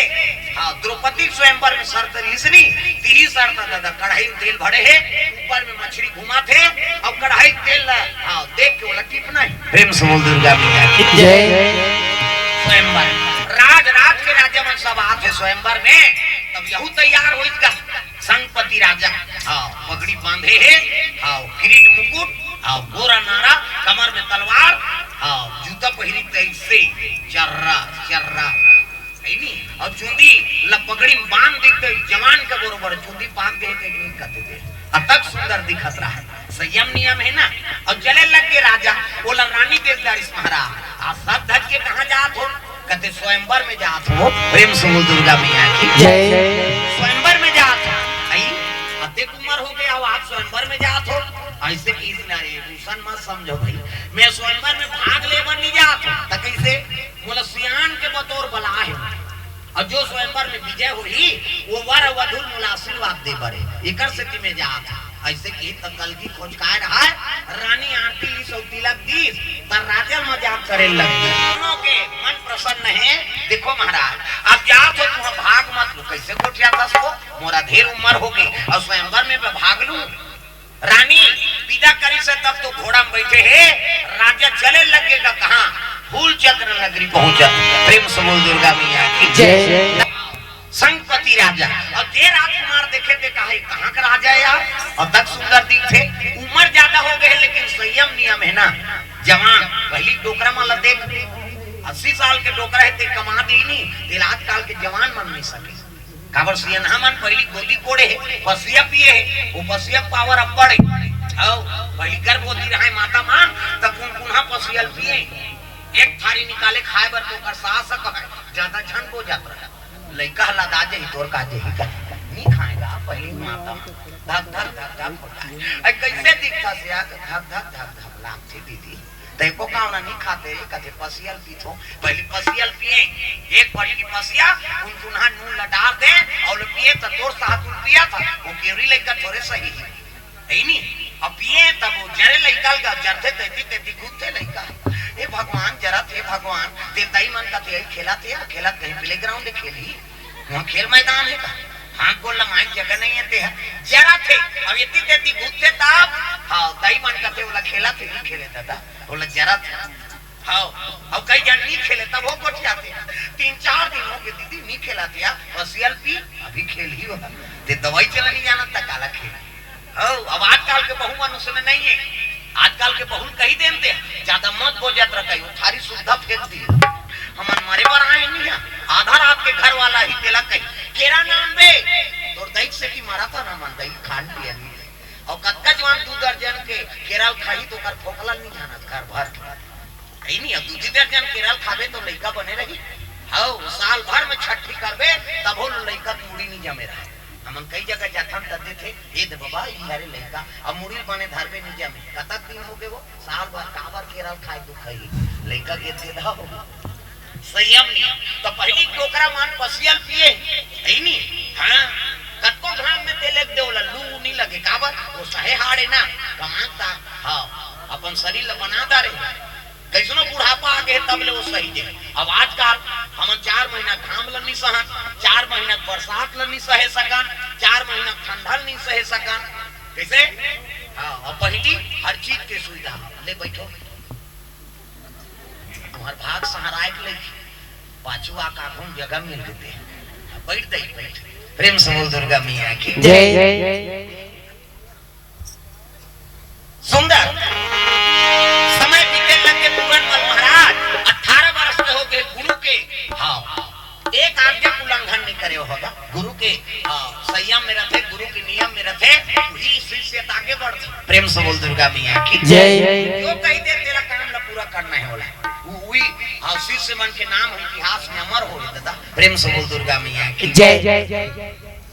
हाँ, द्रौपदी स्वयंवर में शर्त रिहिस नी, तिही शर्त दादा, कढ़ाई में तेल भरे हे, ऊपर में मछली घुमाथे, अउ कढ़ाई के तेल ला, हाँ, देख के ओला टिपना हे। प्रेम से बोल दुर्गा मैया की जय। स्वयंवर, राज राज के राजा मन सब आथे स्वयंवर में, तब यहू तैयार होइस गा। संगपति राजा, हाँ, पगड़ी बांधे हे, हाँ, किरीट मुकुट, हाँ, गोरा नारा, कमर में तलवार, हाँ, जूता पहिरी तइसे, चर्रा, चर्रा, हे नी? अउ चुंदी ला पगड़ी में बांध दी त जवान के बरोबर चुंदी बांध दे हे, ते नी कते दे। अतक सुंदर दिखत रहा। संयम नियम हे ना। अउ चले लग गे राजा, ओला रानी देख डारिस महाराज। आ सज धज के कहाँ जात हो? कते स्वयंवर में जात हो। प्रेम से बोल दुर्गा मैया की जय। स्वयंवर में जात हो। आई, अतेक उमर होगे, अउ आज स्वयंवर में जात हो। अइसे किहिस ना रे, रूसन मत समझो भाई। मैं स्वयंवर में भाग ले बर नहीं जात हो। त कइसे? मोला सियान के बतौर बलाए हे। अउ जो स्वयंवर में विजय होही, वो वर अउ वधू ल मोला आशीर्वाद दे बर हे। एकर सेती मैं जात हंव। अइसे किहिस त कलगी खोचकाय रहय, रानी आरती लीस अउ तिलक दीस, त राजा मजाक करे लग गे। दोनों के मन प्रसन्न हे। देखो महाराज, अब जात हो, तुंहर भाग मत लो, कइसे गोठियाथस वो? मोर अधेर उमर होगे, अउ स्वयंवर में मैं भाग लूं? रानी विदा करिस हे तब तो घोड़ा में बइठे हे, राजा चले लग गे गा कहाँ? फूल चक्र नगरी पहुंचत। प्रेम से बोल दुर्गा मैया की जय। संगपति राजा, अउ जे राजकुमार देखे ते कहे, "कहाँ का राजा हे यार? अउ तक सुंदर दिखथे।" उमर ज्यादा होगे हे, लेकिन संयम नियम हे ना। जवान, पहिली डोकरा मन ला देख, अस्सी साल के डोकरा हे, ते कमा दी नी, तेला आजकल के जवान मन नहीं सके। काबर सियनहा मन पहिली गोदी कोड़े हे, पसिया पिए हे, वो पसिया के power अब्बड़ हे। अउ पहिली गर्भवती रहय माता मन, त कुनकुनहा पसिया ल पिए। एक थारी निकाले खाए बर, तो ओकर सास ह कहय, "ज्यादा झन बो जात रह।" लइका ह लदा जही, तोर का जही का? नी खाय गा, पहिली माता मन। धक, धक, धक, धक होत हे। अइ कइसे दिखथस या? धक, धक, धक, धक लागथे दीदी। तैं को कावना नी खाते रे, कथे पसिया ल पीथों। पहिली पसिया ल पिए, एक बड़की पसिया, कुनकुनहा नून ल डार दे, अउ ल पिए त तोर साथ नून पिया था, वो केवरी लइका थोरे सही हे। हे नी? अब पिए तब वो जरे लइका ल गा, जरथे तैती तैती कूदथे लइका। "हे भगवान, जरत हे भगवान, तेन दाई मन कथे खेलत हे, खेलत कहीं playground खेलही।" वहाँ खेल मैदान हे का? हाथ गोड़ लमाए के जगह नहीं हे ते ह। जरत हे, अब एती तेती घूमथे तब, हाँ, दाई मन कथे, "ओला खेलत हे, नहीं खेले दादा, ओला जरत हे।" हाँ, अब कई झन नहीं खेले, तब वो गोठियाथे। तीन चार दिन हो गए दीदी, नहीं खेला दिया, बस एल पी, अभी खेल ही होगा। ते दवाई चला नहीं जाना तक काला खेल। हो, अब आजकल के बहू मन उसमें नहीं है। आजकल के बहू कही देते हैं, "ज्यादा मत बोजत रह कही, थारी सुविधा फेंक दी।" हमन मरे बर आए नहीं है। आधा रात के घर वाला ही तेला कही, "केरा नाम बे, तोर दैक से की मारा था ना मन, दैक खान पिया नहीं।" और कतका जवान दू दर्जन के केरा खाही तो कर फोकला नहीं जाना घर भर के। कहीं नहीं, अब दूधी दर्जन केरा खाबे तो लइका बने रही। हौ, साल भर में छठी करबे, तभो ले लइका मुड़ी नहीं जमे रहा। हमन कई जगह जाथन त देथे, "ए दे बाबा, ई हरे लइका, अब मुड़ी बने धरबे नहीं जमे।" कतक दिन हो गए वो? साल भर काबर केरा खाए दुख है? लइका के दे दो। संयम नियम। तो पहली डोकरा मन पसियल पिए, है नी? हाँ, कतको घाम में तेल एक देवला, लू नहीं लगे, काबर? वो सहे हाड़े ना, कमाता। हाँ, अपन शरीर ल बना डारे। कैसनो बुढ़ापा आ गए, तब ले वो सही दे। अब आजकल हमन चार महीना घाम ल नहीं सहन, चार महीना बरसात ल नहीं सहे सकन, चार महीना ठंडा ल नहीं सहे सकन। कैसे? हाँ, अब पहली हर चीज के सुविधा। ले बैठो। तुम्हार भाग सहाराए के लइकी पाछू आ का घूम जगह मिल गए। बैठ दे, बैठ। प्रेम से बोल दुर्गा मैया की जय। सुंदर समय बीते लग के पूरन मल महाराज अठारह वर्ष के हो गए गुरु के। हाँ, एक आज्ञा उल्लंघन नहीं करे होगा। गुरु के, हाँ, संयम में रहते, गुरु के नियम में रहते, वही शिष्य आगे बढ़ते। प्रेम से बोल दुर्गा मैया की जय। जो कही दे तेरा काम ला पूरा करना है बोला। वो, वही, हाँ, शिष्य मन के नाम इतिहास में अमर हो दादा। प्रेम से बोल दुर्गा मैया की जय।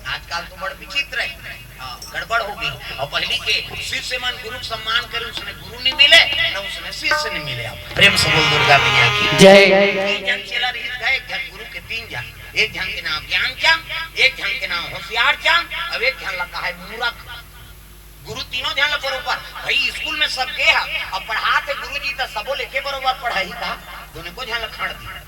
आजकल तो बड़ विचित्र है। हाँ, गड़बड़ हो गई। और पहली के शिष्य मन गुरु का सम्मान करे, उसने गुरु नहीं मिले, न उसने शिष्य नहीं मिले। अब प्रेम से बोल दुर्गा मैया की जय। एक झन चेला रहित गए, एक झन गुरु के तीन झन, एक झन के नाम ज्ञान चंद, एक झन के नाम होशियार चंद, और एक झन लगा है मूरख। गुरु तीनों झन ला बरोबर। भाई, स्कूल में सब गे हे, अब पढ़ात हे गुरु जी, त सबो लेके बरोबर पढ़ाई का? दोनों को झन ला खड़ दी।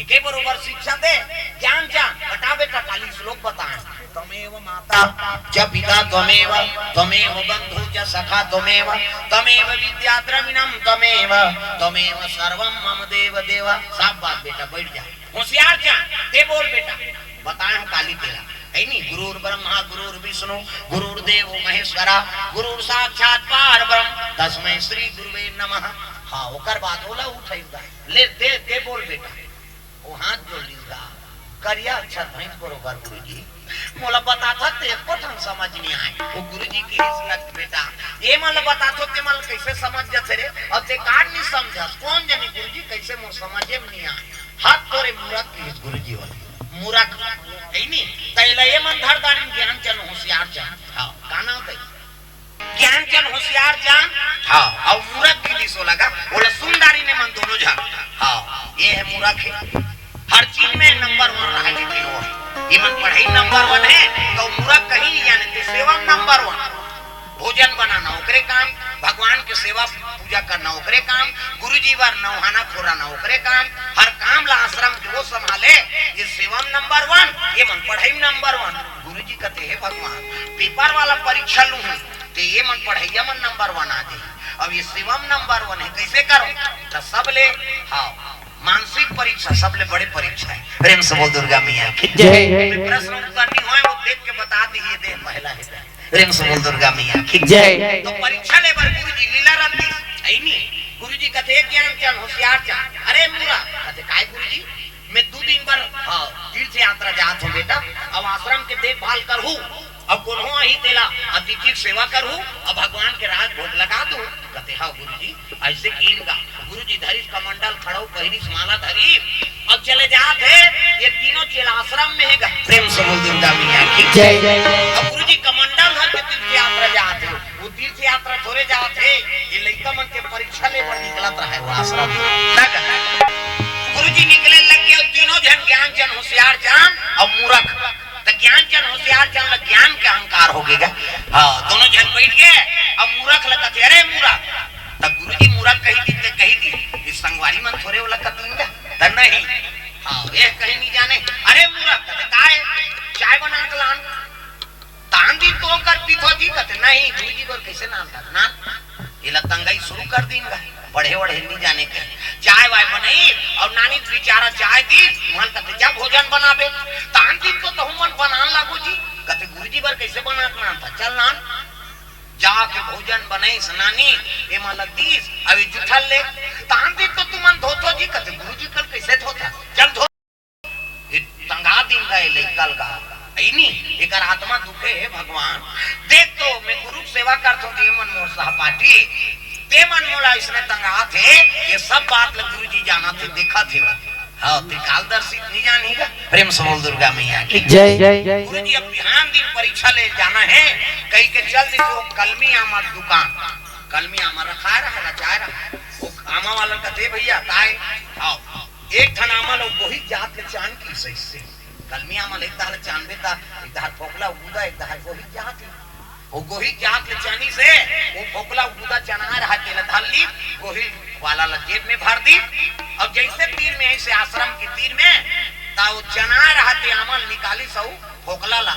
एके बरोबर शिक्षा दे, ज्ञान जा, बता बेटा, काली श्लोक बताए। त्वमेव माता च पिता त्वमेव, त्वमेव बंधु च सखा त्वमेव, त्वमेव विद्या द्रविणम त्वमेव, त्वमेव सर्वम मम देव देव। साफ बात बेटा, बैठ जा। होशियार जा, ते बोल बेटा, बताए हम काली तेला। है नी, गुरुर ब्रह्मा गुरुर विष्णु गुरुर देव महेश्वरा गुरुर साक्षात पार ब्रह्म तस्मै श्री गुरुवे नमः। हाँ, ओकर बाद ओला उठाई दा। ले, दे, दे बोल बेटा। वो हाथ जोड़ लीस गा। करिया अक्षर भैंस बरोबर गुरुजी। मोला बताथस ते एको ठन समझ नहीं आए। वो गुरुजी के हिस लग बेटा। ये मन ल बताथो ते मन ल कैसे समझ जाथे रे? अब ते काट नहीं समझस। कौन जनी गुरुजी कैसे मोर समझे में नहीं आए। हाथ तोरे मूरख के हिस गुरुजी वाले। मूरख। है नी? तैला ये मन धर दारिन ज्ञान चंद होशियार चंद। हाँ, का नाम तै? ज्ञान चंद होशियार चंद। हाँ, और मूरख की दिसो लगा, बोला सुंदरी ने मन दोनों झन। हाँ, ये है मूरख है। हर चीज में नंबर वन रहा जी तीनों। ये मन पढ़ाई नंबर वन है, तो मूरख कहीं नहीं जाने थे, सेवा में नंबर वन। भोजन बनाना ओकरे काम, भगवान के सेवा पूजा करना ओकरे काम, गुरुजी बर नहाना खोराना ओकरे काम, हर काम ला आश्रम के वो संभाले, ये सेवा में नंबर वन, ये मन पढ़ाई में नंबर वन। गुरुजी कहते, "हे भगवान, पेपर वाला परीक्षा लूँ, ते ये मन पढ़ैया मन नंबर वन आ जाही। अब ये सेवा में नंबर वन है, कैसे करूँ?" तो सब ले, हाँ, मानसिक परीक्षा सबले बड़े परीक्षा है। प्रेम से बोल दुर्गा मैया की जय। मैं प्रश्न उत्तर नहीं होए, वो देख के बता दी, ये दे महिला है। प्रेम से बोल दुर्गा मैया की जय। तो परीक्षा ले बर गुरुजी लीला रत्ती, है नी? गुरुजी कहते, "ज्ञान चंद, होशियार चंद।" "अरे मूरा।" कहते, "काय गुरुजी?" "मैं दू दिन बर, हाँ, तीर्थ यात्रा जात हूँ बेटा, अब आश्रम के देखभाल करहूँ, अब कोनो आही तेला अतिथि के सेवा करहूँ, अब भगवान के राज भोग लगा दूँ।" कहते, "हाँ गुरुजी, ऐसे कीन गा।" गुरुजी धरिस कमंडल, खड़ाऊ पहिरिस, माला धरिस, अब चले जात हे। ये तीनों चेला आश्रम में हे गा। प्रेम से बोल दुर्गा मैया की जय। अब गुरुजी कमंडल धर के तीर्थ यात्रा जात हे। वो तीर्थ यात्रा थोड़े जात हे, ये लइका मन के परीक्षा ले बर निकलत रहे वो आश्रम में। ना गा? गुरुजी निकले लग गए, तीनों झन ज्ञान चंद, होशियार चंद और मूरख। त ज्ञान चंद होशियार चंद ल ज्ञान के अहंकार हो गए गा। हाँ, दोनों झन बैठ गए। अब मूरख ल कहते, "अरे मूरख।" त गुरुजी मूरख कही दी, ते कही दी, "ये संगवारी मन थोड़े ओला कतिन गा?" त नहीं। हाँ, ये कहीं नहीं जाने। "अरे मूरख," कहते, "काय? चाय बना के लान।" "तान दी तो कर पीथो जी," कहते, "नहीं, गुरुजी बर कैसे नान था? ना, ये ला तंगई शुरू कर दीन गा।" बढ़े बढ़े नहीं जाने के। चाय वाय बनाई और नानी बिचारा चाय दी, मन कथे, "जा भोजन बनाबे।" तान दिन तो तहु मन बनान लागो जी। कथे, "गुरुजी बर कैसे बनात नान था? चल नान।" जाके भोजन बनाईस नानी, एमा ल दीस, अब ये जुठल ले। तान दिन तो तुमन धोथो जी। कथे, "गुरुजी कल कैसे धोथा? चल धो।" ये तंगा दिन का ये लइका ल गा। अइनी, एकर आत्मा दुखे हे भगवान। देख तो, मैं गुरु के सेवा करथों, ते मन मोर सहपाठी, ते मन मोला इसने तंगात हे। ये सब बात ल गुरुजी जानत हे, देखत हे। हाँ, त्रिकालदर्शी नहीं जानी का? प्रेम से बोल दुर्गा मैया की जय। गुरुजी अब बिहान दिन परीक्षा ले जाना हे, कहि के चल दी तो कलमी आमा दुकान, कलमी आमा रखाय रहा, रचाय रहा। वो आमा वाला कथे, "भैया, काय?" आओ। एक ठन आमा ल गोहिच जात ले चान किहिस। कलमी आमा ल एक डहर चानबे त एक डहर फोकला गुदा, एक डहर गोहिच जात ले। वो गोहिच जात ले चानिस, वो फोकला गुदा चना रहा, तेला धर ली, गोहिच वाला ल जेब में भर दी। अब जैसे तीर में, ऐसे आश्रम के तीर में, त वो चना रहा ते आमा ल निकालिस अउ फोकला ला,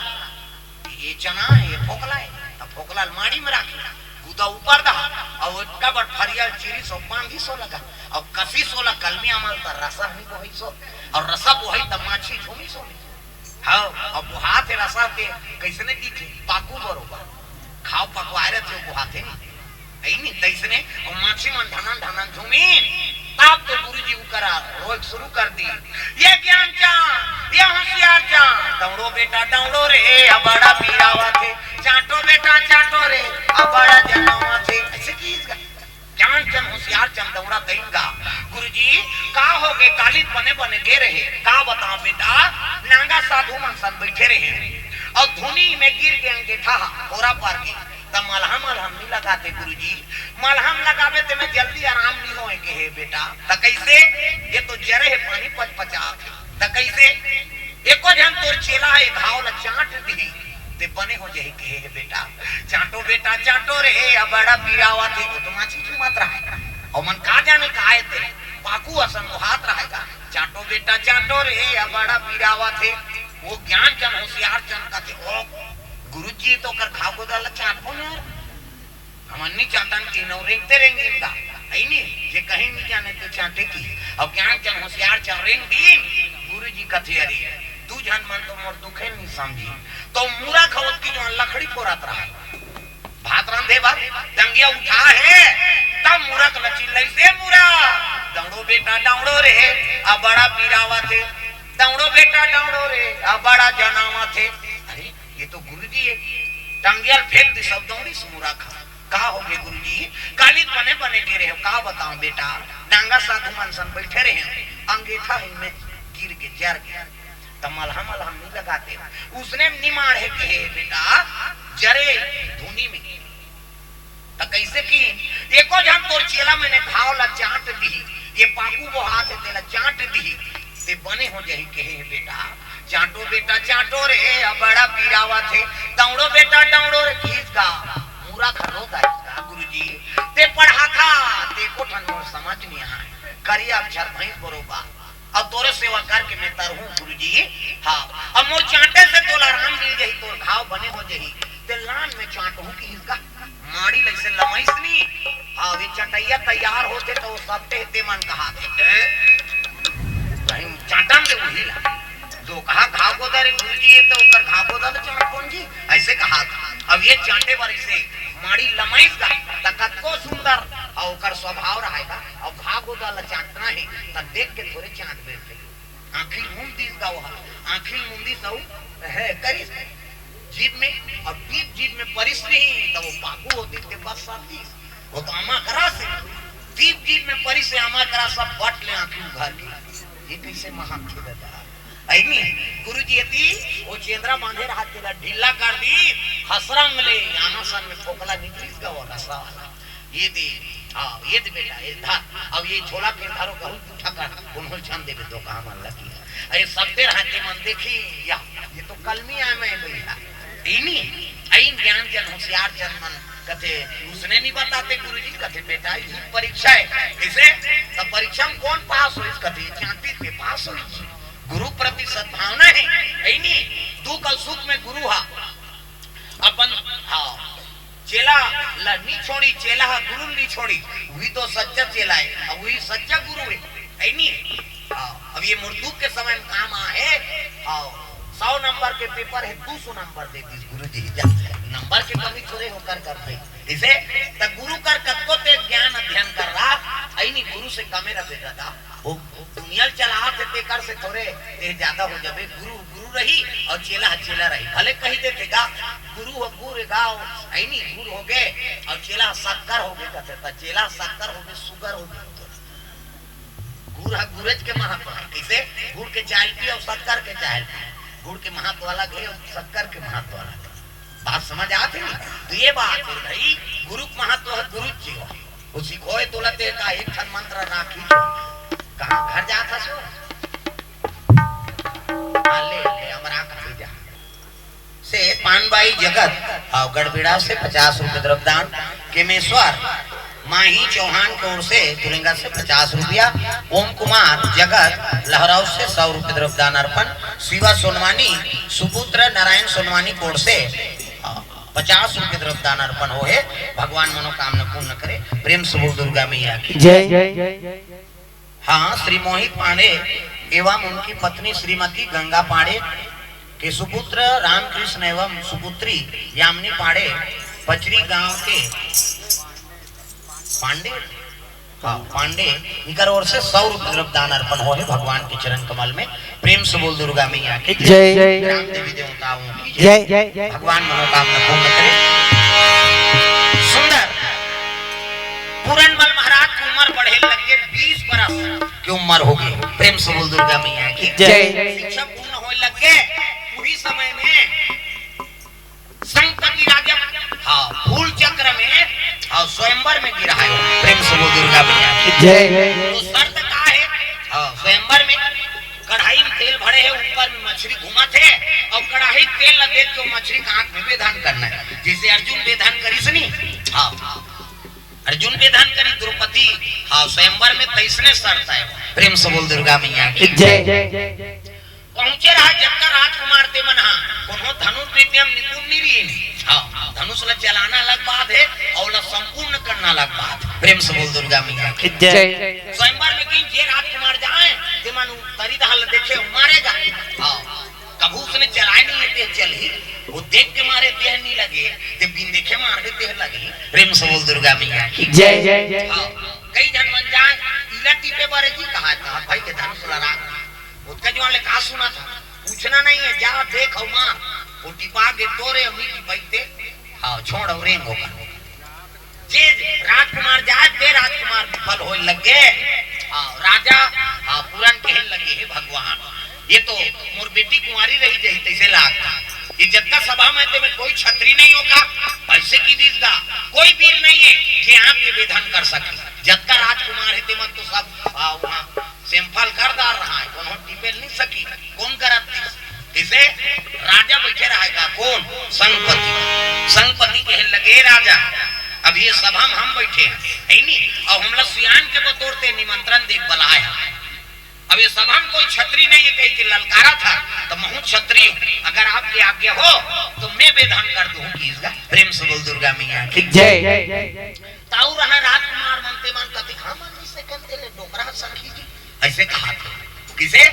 ये चना हे, ये फोकला हे, त फोकला ल माड़ी में राखी, गुदा ऊपर डहर, अउ एतका बड़ फरिया ल चीरिस अउ बांधिस ओला गा, अउ कसिस ओला कलमी आमा ल, त रसा नहीं बोहिस ओ, अउ रसा बोही त माछी झूमिस ओ। हाँ, अउ बोहात हे रसा ते, कइसने दिखे, पाकू बरोबर, घाव पकवाय रथे, बोहात हे नी। अइनी तइसने, अउ माछी मन ढनन ढनन झूमिन, तब तो गुरुजी उकरा रोए शुरू कर दी, "ये ज्ञान चांद, ये होशियार चांद, दौड़ो बेटा दौड़ो रे, अब बड़ा पीरा आवत हे, चाटो बेटा चाटो रे, अब बड़ा जनावत हे।" अइसे किहिस गा। ज्ञान चंद होशियार चंद दौड़ा तइन गा, "गुरुजी, का होगे? काली बने बने गे रहे, का बताओं बेटा, नांगा साधु मन सन बइठे रहे, अउ धुनी में गिर गे अंगेठा हा, फोरा पर गे।" त मलहम, मलहम नहीं लगाते गुरुजी, मलहम लगाबे ते में जल्दी आराम नहीं होए कहे बेटा। त कइसे? ये तो जरे हे पानी पचपचात हे। त कइसे? एको झन तोर चेला हे, घाव ल चाट दिही, ते बने हो जाही कहे हे बेटा। चाटो बेटा चाटो रे, अब बड़ा पीरा आवत हे, वो तो माछी झूमत रहा हे। अउ मन का जाने का हे ते, पाकू असन बोहात रहा हे गा। चाटो बेटा चाटो रे, अब बड़ा पीरा आवत हे। वो ज्ञान चंद होशियार चंद कथे, "ओ गुरुजी, तो ओकर घाव गोदा ल चाटबो न यार।" हमन नी चाटन कि नौ रेंगते रेंगिन गा, अइनी, जे कहीं नी जाने ते चाटे की। अउ ज्ञान चंद होशियार चंद रेंग दिन, गुरुजी कथे, "अरे, तू झन मन तो मोर दुखे नी समझी।" तो मूरख होत की जो लकड़ी फोरत रहा, भात रांधे बर डंगिया उठा हे, तब मूरख ल चिल्लइस, "ए मूरख, दौड़ो बेटा, दौड़ो रे, अब बड़ा पीरा आवत हे, दौड़ो बेटा, दौड़ो रे, अब बड़ा जनावत हे।" अरे, ये तो गुरुजी हे। डंगिया ल फेंक दिस अउ दौड़िस मूरख। का होगे गुरुजी? काली बने बने गे रहे हो, का बताओं बेटा? नांगा साधु मन सन बइठे रहे हो, अंगेठा ही में गिर गे, जर गे। त मलहम मलहम नहीं लगाते, उसने निमाड़ हे कहे बेटा, जरे धुनी में। त कइसे की? एको झन तोर चेला मन ए घाव ला चाट दिही, ये पाकू बोहात हे तेला चाट दिही, ते बने हो जाही कहे हे बेटा। चाटो बेटा चाटो रे, अब बड़ा पीरा आवत हे, दौड़ो बेटा दौड़ो रे, किहिस गा, मूरख रोत आइस गा गुरुजी। ते पढ़ाथा, ते एको ठन मोर समझ नहीं आय, करिया अक्षर भैंस बरोबर। अब तोरे सेवा करके मैं तरहूं गुरुजी। हाँ, अब मोर चाटे से तोला आराम मिल जाही, तोर घाव बने हो जाही। ते लान में चाटहूं किहिस गा, माड़ी ल अइसे लमइस नी। हाँ, वे चटइया तैयार होथे त वो सब ते, ते मन कहाथे, "ए, कहीं चाटन दे उही ला।" तो कहा, "घाव गोदा रे गुरुजी, ये तो ओकर घाव गोदा ल चाट कौन जी?" अइसे कहाथे। अब ये चाटे बर अइसे माड़ी लमइस गा, त कतको सुंदर अउ ओकर स्वभाव रहे गा। अब घाव गोदा ल चाटना हे, त देख के थोरे चाट बैठे। आँखी ल मूंद दिस गा ओहा, आँखी ल मूंदिस अउ हे करिस जीभ में, अब दीप जीभ में परिस नहीं, त वो पाकू होती ते बस साथिस। वो तो आमा करा से, दीप जीभ में परिस हे, आमा करा सब बट ले आँखी उघार के। ये कइसे महान थे दादा? अइनी, गुरुजी अति, वो चेंदरा बांधे रहा, तेला ढीला कर दी, हसरंग ले, आना सन में फोकला निकलिस गा वो रसा वाला। ये दे, हाँ, ये दे बेटा, ये धर। अब ये झोला के धरो, कहूँ जूठा कर, कोनो झन देबे तो कहा मन लगी। अरे सब तेर हाथे मन देखी, या, ये तो कलमी आय मैं भैया। इनी, अइन ज्ञान जन होशियार जन मन, कथे, उसने नहीं बताते गुरुजी, कथे, "बेटा, ये परीक्षा है।" इसे, तो परीक्षा में कौन पास होइस? कथे, "चांटी में पास होइस।" गुरु प्रति सद्भावना है, अइनी, दुख अउ सुख में गुरु हा। अपन, हाँ, चेला ला नी छोड़ी, चेला हा गुरु नी छोड़ी। वही तो सच्चा चेला है, अउ वही सच्चा गुरु है, है नी? हाँ, अब ये मुर्दुक के समय में काम आ है। हाँ, सौ नंबर के पेपर है, दो सौ नंबर दे दिस गुरु जी। जा, नंबर के कमी थोड़े होकर कर भाई। इसे त गुरु कर कतको ते ज्ञान अध्ययन कर रहा, है नी? गुरु से कमे रह बेटा था। वो दुनिया चला थे, तेकर से थोड़े ते ज्यादा हो जाबे। गुरु गुरु रही अउ चेला चेला रही। भले कही देते गा, गुरु हो गुड़ गाओ, है नी? गुड़ हो गए अउ चेला शक्कर हो गए, कहते त चेला शक्कर हो गए, शुगर हो गए। गुड़ ह गुरज के महत्व है। कैसे? गुड़ के चाय पी अउ शक्कर के चाय पी। गुड़ के महत्व अलग है अउ शक्कर के महत्व अलग है। बात समझ आत है नी? तो ये बात है भाई, गुरु के महत्व है, गुरु जी हो। वो सिखोए तोला ते का एक ठन मंत्र राखी। कहाँ घर जात हस वो? हाँ, ले, ले, हमरा कहीं जा। से पानबाई जगत, हाँ, गड़बेड़ा से पचास रुपए द्रव्यदान, केमेश्वर माही चौहान की ओर से तुलिंगा से पचास रुपया, ओम कुमार जगत लहराव से सौ रुपए द्रव्यदान अर्पण, शिवा सोनवानी, सुपुत्र नारायण सोनवानी की ओर से, हाँ, पचास रुपए द्रव्यदान अर्पण हो है। भगवान मनोकामना पूर्ण करे। प्रेम से बोल दुर्गा मैया की जय। हाँ, श्री मोहित पांडे एवं उनकी पत्नी श्रीमती गंगा पांडे के सुपुत्र रामकृष्ण एवं सुपुत्री यामिनी पांडे, पचरी गांव के पांडे, हाँ, पांडे, इनकर ओर से सौ रुपये द्रव्य दान अर्पण हो है भगवान के चरण कमल में। प्रेम से बोल दुर्गा मैया की जय। ग्राम देवी देवताओं की जय। जय। भगवान मनोकामना पूर्ण करे। सुंदर पूरनमल महाराज की उम्र बढ़े लग के बीस बरस की उम्र हो गई। प्रेम से बोल दुर्गा मैया की जय। शिक्षा पूर्ण होए लग के वही समय में संगपति राजा, हाँ, फूल चक्र में, हाँ, स्वयंवर में गिरा है। प्रेम से बोल दुर्गा मैया की जय। तो शर्त का है? हाँ, स्वयंवर में कढ़ाई में तेल भरे है, ऊपर में मछली घूमत है अउ कढ़ाई के तेल ला देख के वो मछली के आंख में बेधन करना है, जैसे अर्जुन बेधन करिस नी। हाँ, अर्जुन बेधन करी द्रौपदी, हाँ, स्वयंवर में तैसने शर्त है। प्रेम से बोल दुर्गा मैया की जय। पहुंचे रहा जतका राजकुमार ते मन हा, कोनो धनुष विद्या में निपुण नहीं रही। हाँ, धनुष ला चलाना अलग बात है अउ ला संपूर्ण करना अलग बात। प्रेम से बोल दुर्गा मैया की जय। स्वयंवर में किन जे राजकुमार जाए, ते मन तरी दहा ला देखे, मारेगा। हाँ, कभू उसने चलाए नहीं है, ते चल ही, वो देख के मारे, ते नहीं लगे, ते बिन देखे मार दे, ते लगे। प्रेम से बोल दुर्गा मैया की जय। हाँ, कई झन मन जाए, इला टिपे बारे जी कहा था, भाई के धनुष ला राख। ओतका जुवान ले का सुना था? पूछना नहीं है, जा देख अउ मार। वो टिपा गे तोरे अउ नी टिपाई ते। हाँ, छोड़ अउ रेंग होगा। जे राजकुमार जाए, ते राजकुमार विफल होए लग गे। हाँ, राजा, हाँ, पूरन कहन लगे, "हे भगवान, ये तो मोर बेटी कुंवारी रही जही तैसे लाग। ये जतका सभा में ते में कोई छत्री नहीं होगा, ऐसे की दीस गा, कोई वीर नहीं है, जे आंख के बेधन कर सके। जतका राजकुमार है, ते मन तो सब, हाँ, वहाँ सैंपल कर डार रहा है, कोनो टिपे नहीं सकी, कौन करत दिस?" इसे राजा बैठे रहेगा, कौन? संगपति। संगपति कहे लगे, "राजा, अब ये सभा में हम बैठे हैं, है नी? और हमला सियान के बतौर ते निमंत्रण दे बलाए हैं। अब ये सभा में कोई छत्री नहीं है," कही के ललकारा था, "तो महू छत्री हूँ, अगर आपकी आज्ञा हो तो मैं बेधन कर दूँ कि इसका।" प्रेम से बोल दुर्गा मैया की जय। ताऊ रहा राजकुमार मनते मन कति, "हाँ, मन जी से कहते ले डोकरा सखी जी।" ऐसे कहा था। किसे?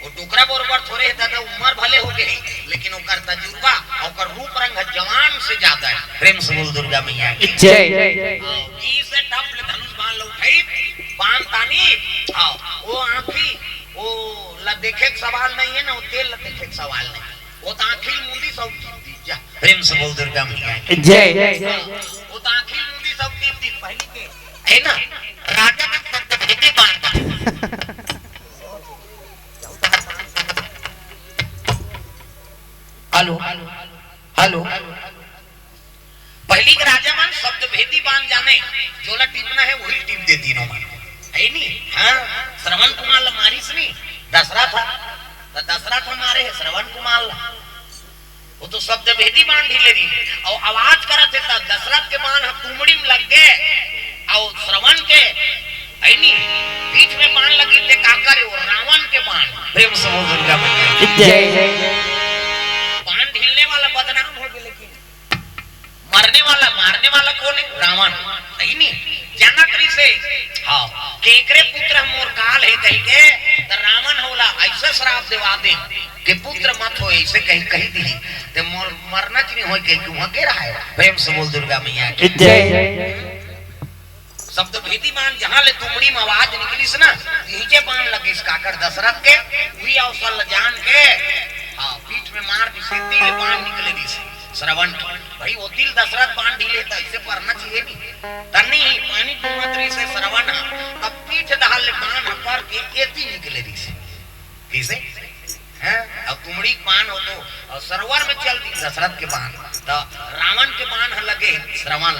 वो डोकरा बरोबर थोड़े है दादा, उम्र भले हो गए, लेकिन ओकर तजुर्बा, ओकर रूप रंग है जवान से ज्यादा है। प्रेम से बोल दुर्गा मैया की जय। हाँ, ई से टप ले धनुष बाण ला उठाई, बाण तानी, हाँ, वो आँखी, वो ला देखे के सवाल नहीं है ना, वो तेल ला देखे के सवाल नहीं। वो तो आँखी मुंदी सब टीप दी जा। प्रेम से बोल दुर्गा मैया की जय। हाँ, वो तो आँखी मुंदी सब टीप दी पहली के। है ना? राजा मन शब्द भेदी बाण। Hello, hello. पहली के राजा मन शब्द भेदी बाण जाने, जोला टीपना है, वही टीप दे तीनों मन। है नी? हाँ, श्रवण कुमार ला मारिस नी, दशरथ, तो दशरथ मारे है श्रवण कुमार ला। वो तो शब्द भेदी बाण ढीले रही, अउ आवाज करत हे, त दशरथ के बाण ह तुमड़ी में लग गे, अउ श्रवण के, है नी, बीच में बाण लगी, ते का करे, वो रावण के बाण। प्रेम से बोल दुर्गा मैया की जय। बाण ढीलने वाला बदनाम हो गया, लेकिन मरने वाला, मारने वाला कौन है? रावण, है नी? जानत रहिसे, हाँ, कि एकरे पुत्र मोर काल हे कहिके, त रावण ह ओला अइसे श्राप देवा दे कि पुत्र मत हो, अइसे कहि, कहि दिही। ते मोर मरना च नइ होय कहिके उहाँ गे रहय। प्रेम से बोल दुर्गा मैया की। जय। शब्द भेदी बाण, जहाँ ले तुमड़ी म आवाज निकलिस ना, इही के बाण लगिस काकर दशरथ के, उही अवसर ल जान के, हाँ, पीठ में मार दिस, एती ले बाण निकले दिस श्रवण के। भाई, ओती ले दशरथ बाण ढीले त अइसे परना चाहिए नहीं। तनी पानी घूमत रहिसे श्रवण ह, तब पीठ डहर ले बाण ह पर के एती निकले रहिसे। कइसे? हैं? अब तुमड़ी के बाण हो तो, अउ सरोवर में चल दिस दशरथ के बाण, त रावण के बाण ह लगे श्रवण,